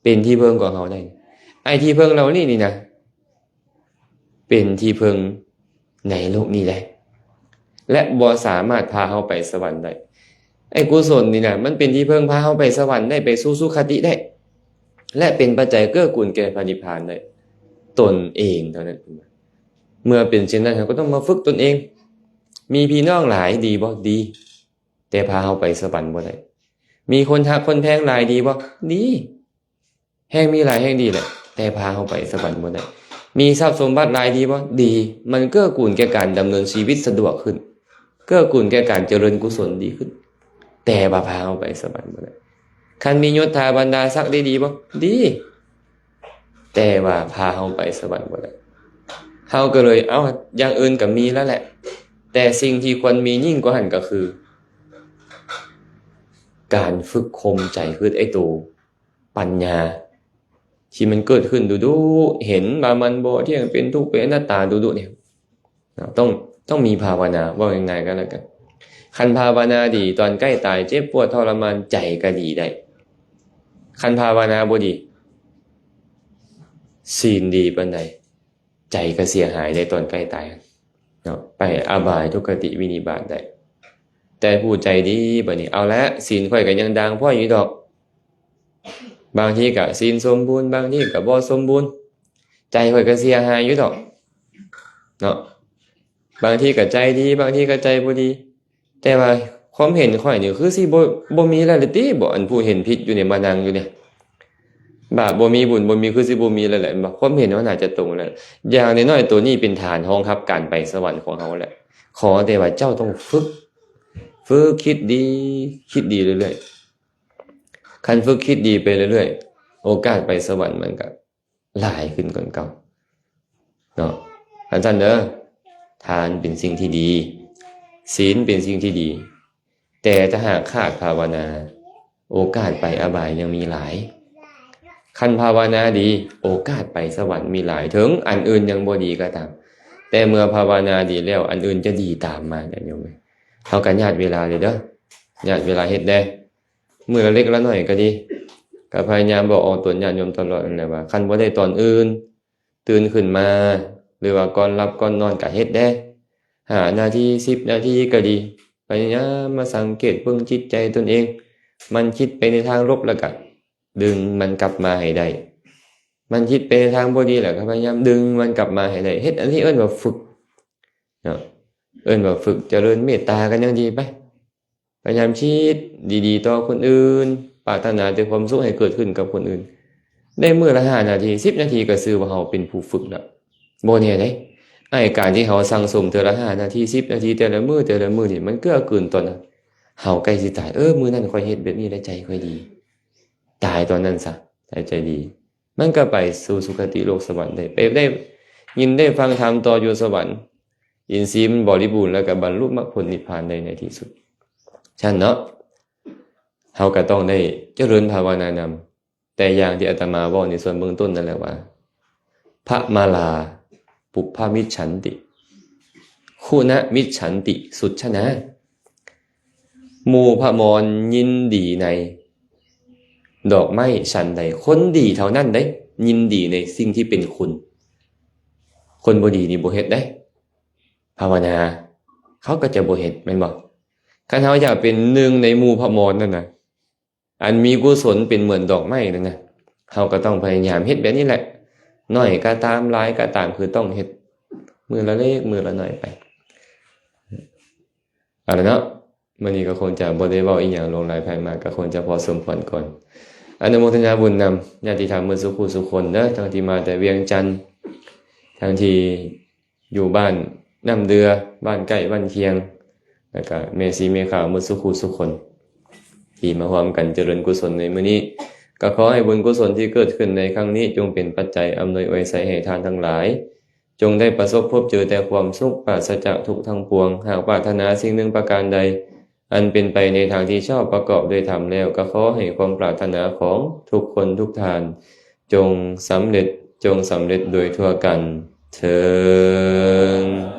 ເປັນທີ່ເພິ່ງຂອງເຮົາໄດ້. ໄອ້ທີ່ເພິ່ງເຫຼົ່ານີ້ນີ້ນະ, ເປັນທີ່ເພິ່ງໃນໂລກນີ້ແຫຼະ ແລະ ບໍ່ສາມາດພາເຮົາໄປສະຫວັນໄດ້. ໄອ້ກຸສົນນີ້ນະ, ມັນເປັນທີ່ເພິ່ງພາເຮົາໄປສະຫວັນໄດ້, ໄປສູ່ສຸຄະຕິໄດ້ ແລະ ເປັນປັດໄຈເກື້ອກູນແກ່ພະນິບພານໄດ້ ຕົນເອງເທົ່ານັ້ນ. ເມື່ອເປັນເຊັ່ນນັ້ນ, ເຮົາກໍຕ້ອງມາຝຶກຕົນເອງ. ມີພີ່ນ້ອງຫຼາຍດີບໍ່? ດີ. ແຕ່ພາເຮົາໄປສະຫວັນບໍ່ໄດ້. ມີຄົນຮັກຄົນແພງຫຼາຍດີບໍ່? ດີ. ແຮ່ງມີຫຼາຍແຮ່ງດີແຫຼະ, ແຕ່ພາເຮົາໄປສະຫວັນບໍ່ໄດ້. ມີຊັບສົມບັດຫຼາຍດີບໍ່? ດີ. ມັນເກື້ອກູນແກ່ການດຳເນີນຊີວິດສະດວກຂຶ້ນ, ເກື້ອກູນແກ່ການຈະເລີນກຸສົນດີຂຶ້ນ, ແຕ່ວ່າພາເຮົາໄປສະຫວັນບໍ່ໄດ້. ຄັນມີຍົດຖາບັນດາສັກໄດ້ດີບໍ່? ດີ. ແຕ່ວ່າພາເຮົາໄປສະຫວັນບໍ່ໄດ້. ເຮົາກໍເລີຍ ເອົ້າ ຢ່າງອື່ນກໍມີແລ້ວແຫຼະ ແຕ່ສິ່ງທີ່ຄວນມີຍິ່ງກວ່າຫັ້ນກໍຄື ການຝຶກຂົ່ມໃຈ ຄືໄອ້ໂຕປັນຍາ ທີ່ມັນເກີດຂຶ້ນດຸໆ ເຫັນວ່າມັນບໍ່ທ່ຽງ ເປັນທຸກ ເປັນອະນັດຕາດຸໆ ນີ້ເນາະ ຕ້ອງ ຕ້ອງມີພາວະນາ ເວົ້າງ່າຍໆ ກໍແລ້ວກັນ. ຄັນພາວະນາດີ ຕອນໃກ້ຕາຍ ເຈັບປວດທໍລະມານ ໃຈກໍດີໄດ້. ຄັນພາວະນາບໍ່ດີ ສີນດີປານໃດ ໃຈກໍເສຍຫາຍໄດ້ຕອນໃກ້ຕາຍເນາະ ໄປອະບາຍ ທຸກຄະຕິ ວິນິບາດໄດ້. ແຕ່ຜູ້ໃຈດີ ບັດນີ້ ເອົາລະ ສີນຂ້ອຍກໍຍັງດ່າງພ້ອຍຢູ່ດອກ ບາງທີກໍສີນສົມບູນ ບາງທີກໍບໍ່ສົມບູນ ໃຈຂ້ອຍກໍເສຍຫາຍຢູ່ດອກເນາະ ບາງທີກໍໃຈດີ ບາງທີກໍໃຈບໍ່ດີ ແຕ່ວ່າຄວາມເຫັນຂ້ອຍນີ້ຄືຊິບໍ່ ບໍ່ມີແລ້ວແຫຼະຕິ ບໍ່ ອັນຜູ້ເຫັນຜິດຢູ່ນີ້ມານັ່ງຢູ່ນີ້ ບາບບໍ່ມີ ບຸນບໍ່ມີ ຄືຊິບໍ່ມີແລ້ວແຫຼະ ແມ່ນບໍ່? ຄວາມເຫັນມັນໜ້າຈະຕົງແລ້ວ ຢ່າງນ້ອຍໆ ໂຕນີ້ເປັນຖານຮອງຮັບການໄປສະຫວັນຂອງເຮົາແຫຼະ. ຂໍແຕ່ວ່າເຈົ້າຕ້ອງຝຶກ ຝຶກຄິດດີ ຄິດດີເລື້ອຍໆ. ຄັນຝຶກຄິດດີໄປເລື້ອຍໆ ໂອກາດໄປສະຫວັນມັນກໍຫຼາຍຂຶ້ນກວ່າເກົ່າເນາະ. ຄັນຊັ້ນເດີ ທານເປັນສິ່ງທີ່ດີ ສີນເປັນສິ່ງທີ່ດີ ແຕ່ຖ້າຫາກຂາດພາວະນາ ໂອກາດໄປອະບາຍຍັງມີຫຼາຍ. ຄັນພາວະນາດີ ໂອກາດໄປສະຫວັນມີຫຼາຍ ເຖິງອັນອື່ນຍັງບໍ່ດີກໍຕາມ ແຕ່ເມື່ອພາວະນາດີແລ້ວ ອັນອື່ນຈະດີຕາມມາ ຍາດໂຍມເອີຍ. ເຮົາກໍຍາດເວລາເດີ ຍາດເວລາເຮັດແດ່ ມື້ລະເລັກລະໜ້ອຍກໍດີ ກໍພະຍາຍາມບອກອອກຕົນຍາດໂຍມຕະຫຼອດນັ້ນແຫຼະວ່າ ຄັນບໍ່ໄດ້ຕອນອື່ນ ຕື່ນຂຶ້ນມາ ຫຼືວ່າກ່ອນຫຼັບກ່ອນນອນກໍເຮັດແດ່ ຫ້ານາທີ ສິບນາທີກໍດີ ພະຍາຍາມມາສັງເກດເບິ່ງຈິດໃຈຕົນເອງ ມັນຄິດໄປໃນທາງລົບ ແລ້ວກໍດຶງມັນກັບມາໃຫ້ໄດ້ ມັນຄິດໄປໃນທາງບໍ່ດີ ແລ້ວກໍພະຍາຍາມດຶງມັນກັບມາໃຫ້ໄດ້. ເຮັດອັນນີ້ເອີ້ນວ່າຝຶກເນາະ ເອີ້ນວ່າຝຶກ. ຈະເລີນເມດຕາກໍຍັງດີໄປ ພະຍາຍາມຄິດດີໆຕໍ່ຄົນອື່ນ ປາດຖະໜາແຕ່ຄວາມສຸກໃຫ້ເກີດຂຶ້ນກັບຄົນອື່ນ ໄດ້ມື້ລະຫ້ານາທີ ສິບນາທີ ກໍຊື່ວ່າເຮົາເປັນຜູ້ຝຶກແລ້ວ. ບໍ່ແນ່ເດ້ ໄອ້ການທີ່ເຮົາສັ່ງສົມເທື່ອລະຫ້ານາທີ ສິບນາທີ ແຕ່ລະມື້ ແຕ່ລະມື້ນີ້ ມັນເກື້ອກູນຕອນເຮົາໃກ້ຊິຕາຍ ເອີ ມື້ນັ້ນຂ້ອຍເຮັດແບບນີ້ແລ້ວໃຈຂ້ອຍດີ ຕາຍຕອນນັ້ນຊະ ໃຈ ໃຈດີ ມັນກໍໄປສູ່ສຸຄະຕິໂລກສະຫວັນໄດ້ ໄປໄດ້ຍິນໄດ້ຟັງທຳຕໍ່ຢູ່ສະຫວັນ ອິນຊີມັນບໍລິບູນ ແລ້ວກໍບັນລຸມັກຜົນນິບພານໄດ້ໃນທີ່ສຸດ. ຊັ້ນເນາະ ເຮົາກໍຕ້ອງໄດ້ຈະເລີນພາວະນານຳ. ແຕ່ຢ່າງທີ່ອາດຕະມາເວົ້າໃນສ່ວນເບື້ອງຕົ້ນນັ້ນແຫຼະວ່າ ພະມາລາ ປຸບພະມິດສັນຕິ ຄຸນະມິດສັນຕິ ສຸດຊະນາ ໝູ່ພະມອນຍິນດີໃນດອກໄມ້ສັນໃດ ຄົນດີເທົ່ານັ້ນເດ້ ຍິນດີໃນສິ່ງທີ່ເປັນຄຸນ ຄົນບໍ່ດີນີ້ບໍ່ເຮັດເດ້ ພາວະນາ ເຂົາກໍຈະບໍ່ເຮັດ ແມ່ນບໍ່? ຄັນເຮົາຢາກເປັນໜຶ່ງໃນໝູ່ພະມອນນັ້ນນະ ອັນມີກຸສົນເປັນເໝືອນດອກໄມ້ນັ້ນນະ ເຮົາກໍຕ້ອງພະຍາຍາມເຮັດແບບນີ້ແຫຼະ ໜ້ອຍກໍຕາມ ຫຼາຍກໍຕາມ ຄືຕ້ອງເຮັດ ມື້ລະເລັກ ມື້ລະໜ້ອຍໄປ. ເອົາລະເນາະ ມື້ນີ້ກໍຄົງຈະບໍ່ໄດ້ເວົ້າອີ່ຫຍັງຫຼວງຫຼາຍ ໃຜມາກໍຄົງຈະພໍສົມຄວນກ່ອນ. ອະນຸໂມທະນາບຸນນຳຍາດຕິທຳໝົດສູ່ຄູ່ສູ່ຄົນເດີ ທັງທີ່ມາແຕ່ວຽງຈັນ ທັງທີ່ຢູ່ບ້ານນ້ຳເດື່ອ ບ້ານໃກ້ບ້ານຄຽງ ແລ້ວກະແມ່ສີແມ່ຂາວໝົດສູ່ຄູ່ສູ່ຄົນ ທີ່ມາຮ່ວມກັນຈະເລີນກຸສົນໃນມື້ນີ້. ກໍຂໍໃຫ້ບຸນກຸສົນທີ່ເກີດຂຶ້ນໃນຄັ້ງນີ້ ຈົ່ງເປັນປັດໄຈອຳນວຍອວຍໄຊໃຫ້ທ່ານທັງຫຼາຍ ຈົ່ງໄດ້ປະສົບພົບເຈີແຕ່ຄວາມສຸກ ປາສະຈາກທຸກທັງປວງ. ຫາກປາດຖະໜາສິ່ງໜຶ່ງປະການໃດ ອັນເປັນໄປໃນທາງທີ່ຊອບປະກອບດ້ວຍທຳແລ້ວ ກໍຂໍໃຫ້ຄວາມປາດຖະໜາຂອງທຸກຄົນທຸກທ່ານ ຈົ່ງສຳເລັດ ຈົ່ງສຳເລັດໂດຍທົ່ວກັນເທີນ.